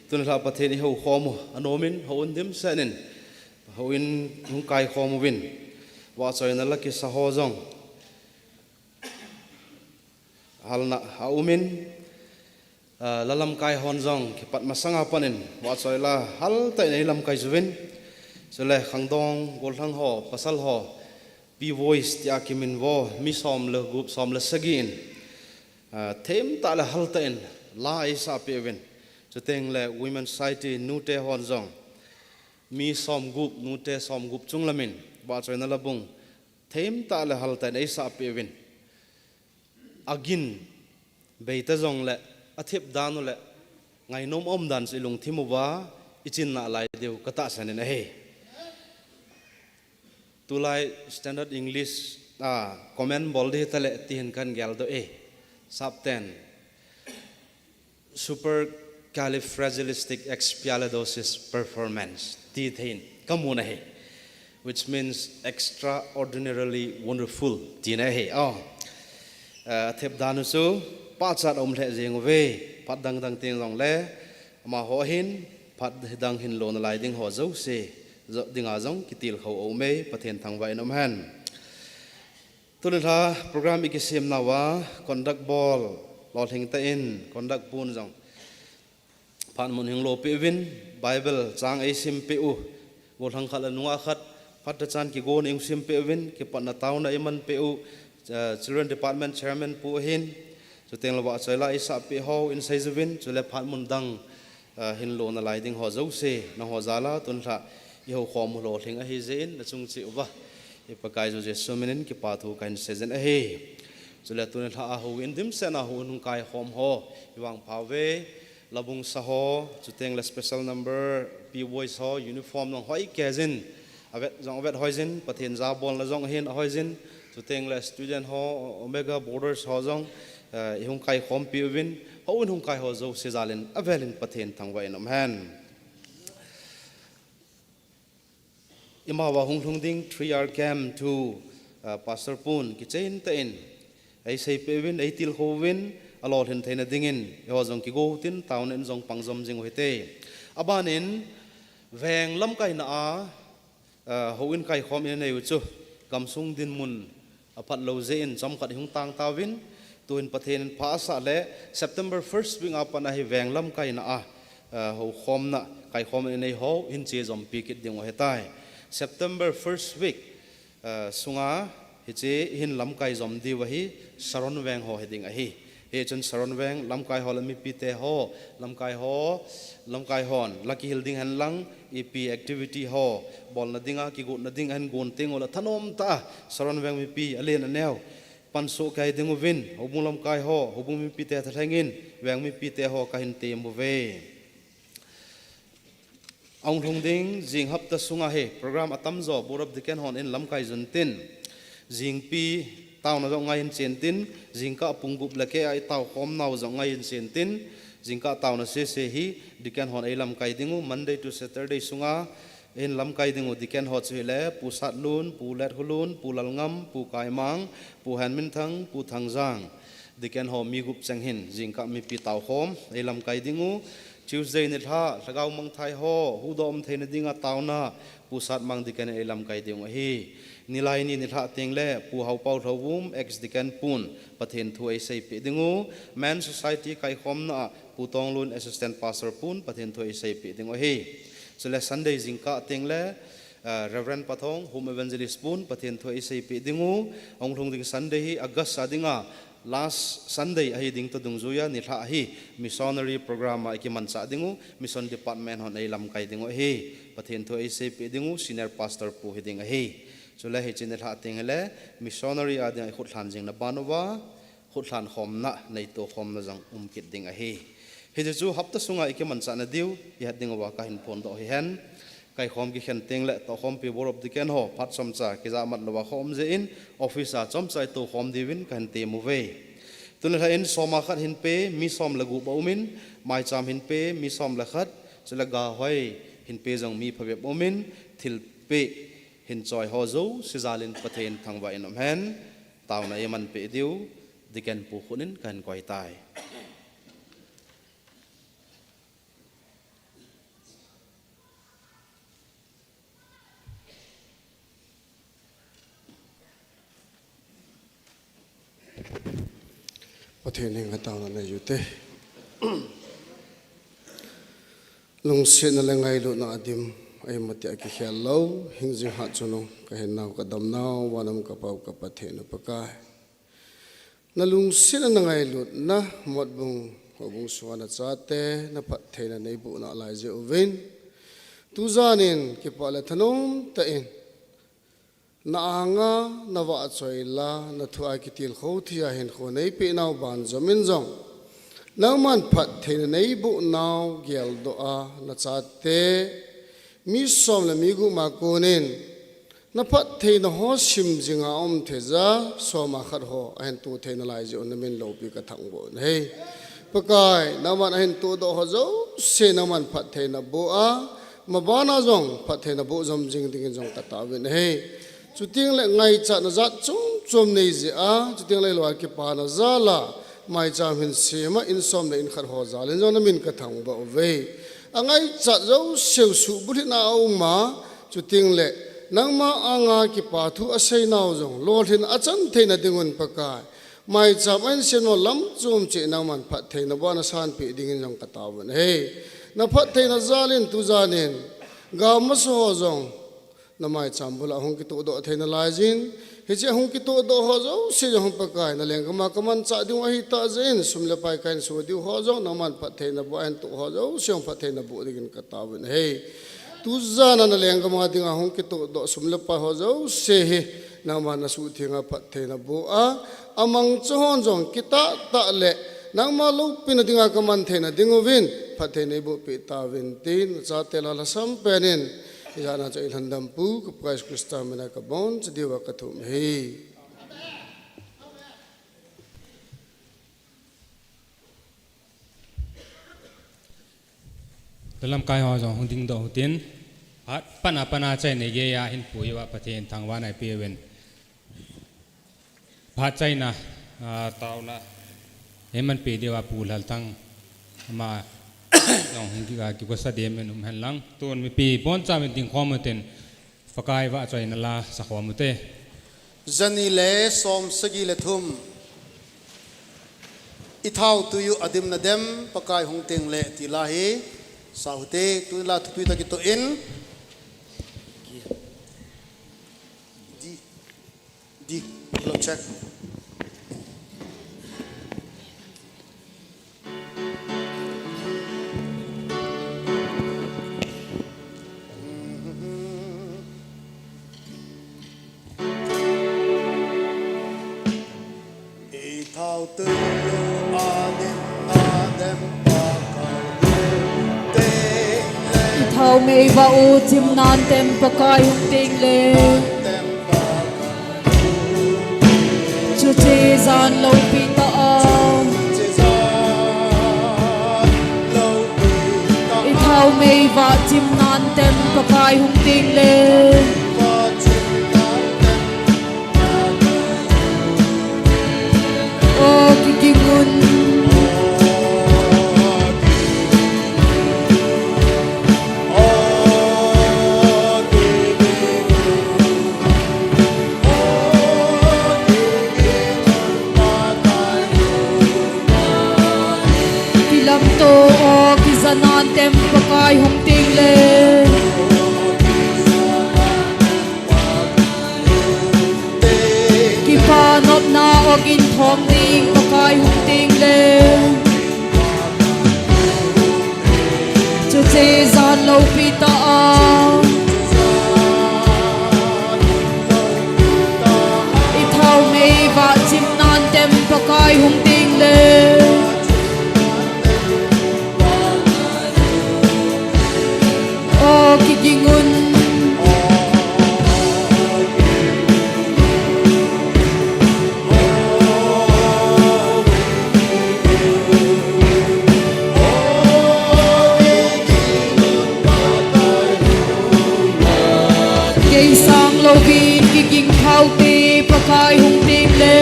Tun lha Pathen ihoukhom u, anom in, houin dimset in, houin hung kaikhom uvin, vahchoina la kisa ho jong halna a um in, ah, la lamkai hon jong kipat masanga pat in, vahchoi la hal tah in eilamkai jiuvin. Chule khangdong, gollhang ho, pasal ho, P Voice tia kiminvo, mi som le gup, som le sagi in, ah, themtah le hal tah in la eisahpeh uvin. Chuteng le Women Society nute hon jong, mi som gup, nute som gup chunglam in, vahchoina la bung themtah le hal tah in eisahpeh uvin. Agin, beita jongle, athep dan u le, ngainom aum dan chu ilungthim uva, ichin nalai diu katahsan in ahi. Tulai Standard English, ah, comment bol ding tale, tihin kahin geldoh e. Sapten. Supercalifragilisticexpialidocious performance ti thei in kamu nahi, which means extraordinarily wonderful ti nahi. Oh. Uh, thep dan chu pachat um lheh jeng uve, phat dang dang teng jongle amaho hin phat dang hin lo nalai ding ho jouse dinga jong kitilkhou ume, Pathen thangvah in um hen. Tuni lha program i kisem nauva conduct bol lolhing tah in conduct pun jong phat mun hin lo peh uvin, Bible chang ei sim peh u, golhang khat le nungah khat phat tah chan kigon ei sim peh uvin, kipatna taona ei man peh u, uh, Children Department Chairman pu hin, chuteng le vahchoi la ei sah peh ho in sei juvin, chule phat mun dang uh, hin lo nalai ding ho jouse, nangho jal a tun lha i houkhom u lolhing ahi jeh in, nachung cheh uva i Pakaiyu Jesu min in kipathu kahin sei jin ahi. Chule tuni lha a houin dimset a houin hung kaikhom ho i vangpha uve, labung sa ho, chuteng le special number P boys ho, uniform jong hoi kei jin, avet jong avet hoi jin, Pathen jabolna jong hin ahoi jin, chuteng le student ho, Omega Borders ho jong, uh, i hung kaikhompi uvin, houin hung kai ho jouse jal in avel in Pathen thangvah in um hen. Ima uva hung lhung ding three R camp thu, uh, Pastor pun kichen tah in ei sei peh uvin, ei tilkhou uvin, alolhin theina ding in, eiho jong kigo tin taona in jong pang jom jing u hite. Aban in veng lamkaina a, uh, houin kaikhom i nei u chu gamsung dinmun aphat lou jeh in chomkhat i hung tang tauvin, tuhin Pathen in pha asah le September first week a pat a hi veng lamkaina a, uh, houkhomna, kaikhomna i nei ho hin che jompi kit ding u ahitai. September first week, uh, sunga hiche hin lamkai jom diu ahi, Saron veng ho hi ding ahi. Hichun Saron veng lamkai ho le mipite ho, lamkai ho, lamkai hon la kihil ding hen lang, ipi activity ho bolna dinga, kigotna ding ahin gon teng u le thanom tah a Saron veng mipi alen aneo pansoh kai ding uvin, houbung lamkai ho, houbung mipite thalheng in, veng mipite ho kahin tem uve. Ahung lhung ding jing hapta sunga hi program atamjo Board of Deacon hon in lamkai jun tin, jingpi taona jong ngai in chen tin, jingkah pung gup le keh a i taokhom nau jong ngai in chen tin, jingkah taona sese hi Deacon hon ei lamkai ding u, Monday to Saturday sunga in lamkai ding u Deacon ho chu hile, Pu Satlun, Pu Lethulun, Pu Lalngam, Pu Kaimang, Pu Henminthang, Pu Thangjang. Deacon ho mi gup cheng hin jingkah mipi taokhom ei lamkai ding u. Tuesday nilhah, lhagao mangthai ho huhdoh um theina dinga taona, Pu Satmang Deacon in ei lamkai ding u ahi. Nilaini nilhah teng le, Pu Haopao Lhouvum, ex Deacon pun Pathen thu ei seipeh ding u. Men Society kaikhomna a, Pu Tonglun, Assistant Pastor pun Pathen thu ei seipeh ding u ahi. Chule Sunday jingkah teng le, uh, Reverend Pathong, Home Evangelist pun Pathen thu ei seipeh ding u. Ahung lhung ding Sunday hi August a dinga last Sunday ahi ding toh dungjuiya nilhah hi missionary program a i kimanchah ding u, Mission Department hon ei lamkai ding u ahi. Pathen thu ei seipeh ding u, Senior Pastor pu hi ding ahi. Chule hiche nilhah teng hile, missionary a dinga i khutlhan jing na ban uva, khutlhan khomna, neito khomna jong um kit ding ahi. Hiche chu hapta sunga i kimanchah na diu, i het ding uva kahin phondoh u hihen. Kaikhom kikhen teng le, tohkhompi Board of Deacon ho, phat chomcha, kijamat louva khom jeh in, office a chomcha i tokhom diuvin kahin tem uve. Tuni lha in soma khat hin pe, mi som le gup aum in, maicham hin pe, mi som le khat, chule gahoi hin pe jong mi phabep aum in, thilpeh hin choi ho jouse jal in Pathen thangvah in um hen, taona i manpeh diu, Deacon pu khut in kahin koi tai. Pathen henga taona nei u hite. Lungsetna le ngailutna adim, eimati a kikhel lou, hingjing hatchungnung, kahinnau, kadamnau, van um kapau ka Pathen u Pakai. Na lungsetna, na ngailutna, Motbung, houbung sunga na chate, na phattheina nei boh nalai jeh uvin. Tujan in, kipah le thanom tah in, na anga, na vahchoi la, na thu a kitilkhou thei a hinkho nei peh nau banjom in jong, nangman phattheina nei boh nau geldoh a, na chate, mi som le mi gup a kon in, na phattheina ho sim jing a um thei ja, soma khat ho, ahin to thei nalai jeh un na min loupi ka thangvah u ahi. Pakai, nangman ahin tohdoh ho jouse nangman phattheina boh a, mabana jong phattheina boh jom jing dingin jong kataovin ahi. Chuteng le ngaichatna jat chom chom nei jeh a, chuteng le lou a kipana jal a, maicham hin sem a, in som le in khat ho jal in jong namin kathangvah uve. Angaichat jouse u suhbulhit na a um a, chuteng le nangma anga kipa thu asei nau jong lolhin achan theina dingun Pakai, maicham ahin sem nau lam chom cheh nangman phattheina boh a nasanpeh dingin jong kataovin ahi. Na phattheina jal in tujan in, gamasa ho jong na maicham bul a hung kitohdoh theina lai jin, hiche a hung kitohdoh ho jouse jong Pakai, na lenggam a kamanchah diu ahitah jeh in, sum le pai kahin soh diu ho jong nangman phattheina boh a ahin toh ho jouse jong phattheina boh dingin kataovin ahi. Tujan a na lenggam a dinga hung kitohdoh sum le pai ho jouse hi nangman nasuhtheng a phattheina boh a, amangcha hon jong kitah tah le nangma loupina dinga kaman theina dinguvin phattheina neiboh peh tauvin tin, nachate lhalhasam pen in, ijat na chu eilhandam pu ka Pakai Jesu Christa mina kaboncha diuva kathum ahi. Lamkai ho jong hung dingdoh utin, phat pan a pan a achaina geiya ahin pui uva Pathen thangvahna eipeuvin. Phat achaina, ah, taona eimanpeh diuva Pu Lalthang ama jong hung ki, ah, kigosa dimin um hen lang. Tun mipi boncha min dingkhom utin, Pakai vahchoina la sakhom ute. Jani le som sagi le thum. I thao tui u adim nadem, Pakai hung tengle ti la hi sa ute, tuni la thupitah a kitoh in. Di, di, lo check. I thao tui u adim nadem, Pakai hung tengle. I thao mei vah u chim nadem, Pakai hung tengle. Chuche jan loupi tah a. I thao mei vah chim nadem, Pakai hung tengle. O kiging un. Kilamto o kija nadem, Pakai hung tengle. Kipa nopna o ginthom ding, Pakai hung tengle. Chuche jan loupi tah a. I thao mei vah chim nadem, Pakai hung tengle. O kiging un. Kei sang louvin kiging thaute, Pakai hung tengle.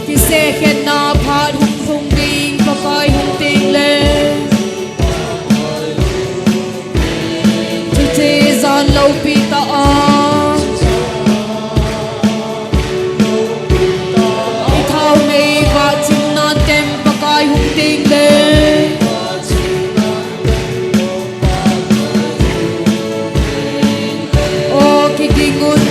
Kisekhenna phat hung lhung ding, Pakai hung tengle. Chuche jan loupi tah a. I thao mei vah chim nadem, Pakai hung tengle. O kiging un.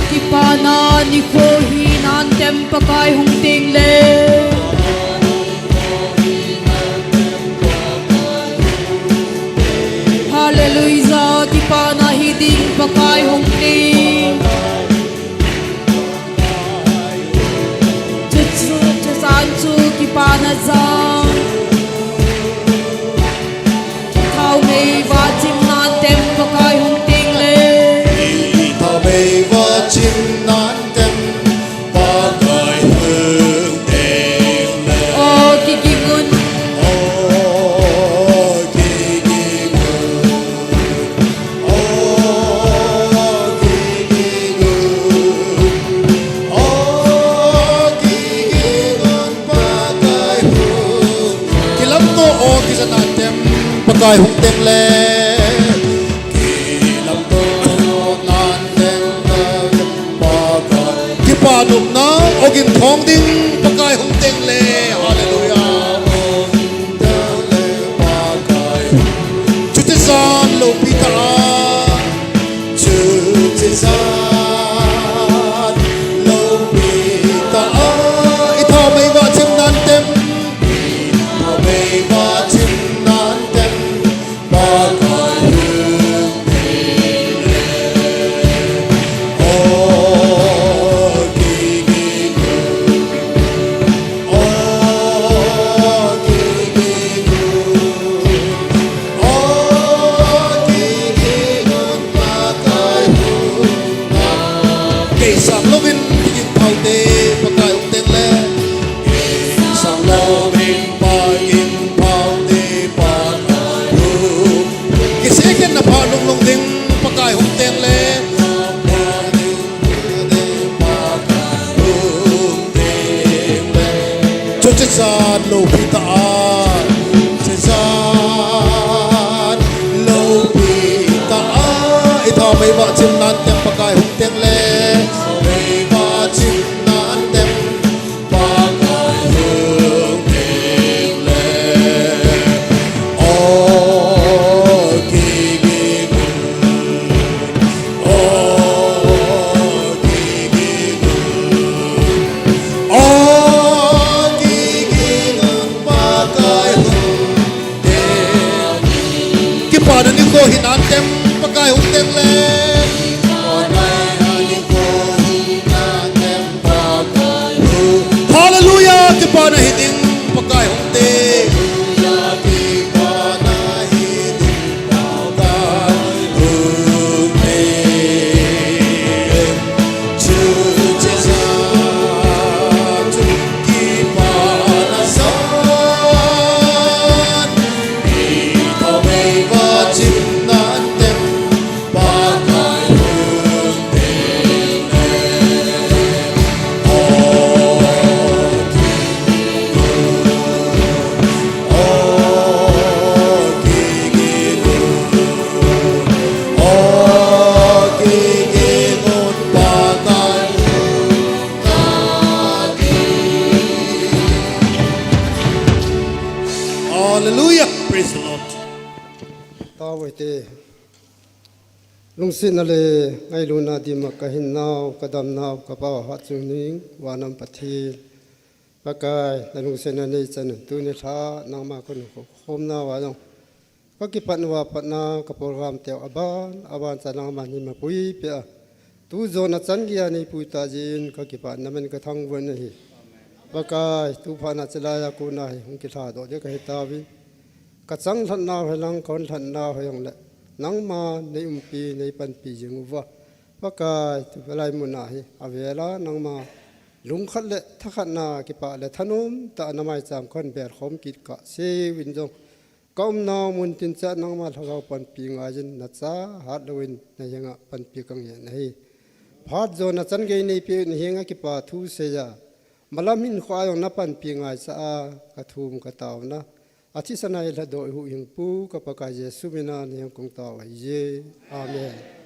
Kipana nikho hi nadem, Pakai hung tengle. Hallelujah, kipana hiding Pakai hung teng. Thong ding Pakai hung teng le. Hallelujah. Chuti chan loupi ta a. Chuti chan loupi ta a. I thamei va chim nan tem. I thamei va chim nan tem. Pakai hung teng le. O, gigi gu. O, gigi gu. O, gigi gu. Pakai hung teng. Kei sang louvin, kei ging phau te, Pakai hung teng le. Kei sang louvin, Pakai ging phau te, Pakai hung. Kisei khen na pha lung lung ding, Pakai hung teng le. Chuti chan loupi ta a. Chuti chan loupi ta a. I thamei va chim nan tem Pakai hung teng le. Mei va chim nan tem. Pakai hung teng le. O, gigi gu. O, gigi gu. O, gigi gu. Pakai hung teng. Kipana nikho hi nan tem Pakai hung teng le. Kipana nikho hi nan tem Pakai hung. Hallelujah, kipana hi ding Pakai hung teng. Kipana hi ding Pakai hung teng. Hallelujah. Praise the Lord. Tao te. Lungsetna le ngailutna dima ka hinnau, ka damnau, ka pao hat chu ning, vanam Pathen. Pakai, na lungsetna nei chan tuni lha, nangma kon khomna va jong. Ka kipat uva patna, ka program teu aban, aban cha nangma ni mapui pia. Tu jona chan gei a nei pui ta jin, ka kipat na men ka thangvah na hi. Pakai, tu phat na chalai a kona hi, hung kilha doh ding ka hi tauvin. Ka chang lhatnau hi lang, ka hon lhatnau hi jong le. Nangma nei umpi, nei panpi jing uva. Pakai, tu lai mun a hi, a vela nangma lungkhat le thakhat na kipa le thanom ta na maicham ka hon bel khom kit ka seuvin jong. Ka umnau mun tin cha nangma lhagao panpi ngai jin na cha hat louvin na henga panpi ka ngen na hi. Phat jona chan gei nei pe na henga kipa thu seiya. Malam hin kho a jong na panpi ngai cha a ka thum ka tauna. A thisan a i lhadoh i huhhingpu ka Pakai Jesu mina na heng kong tao ahi je. Amen.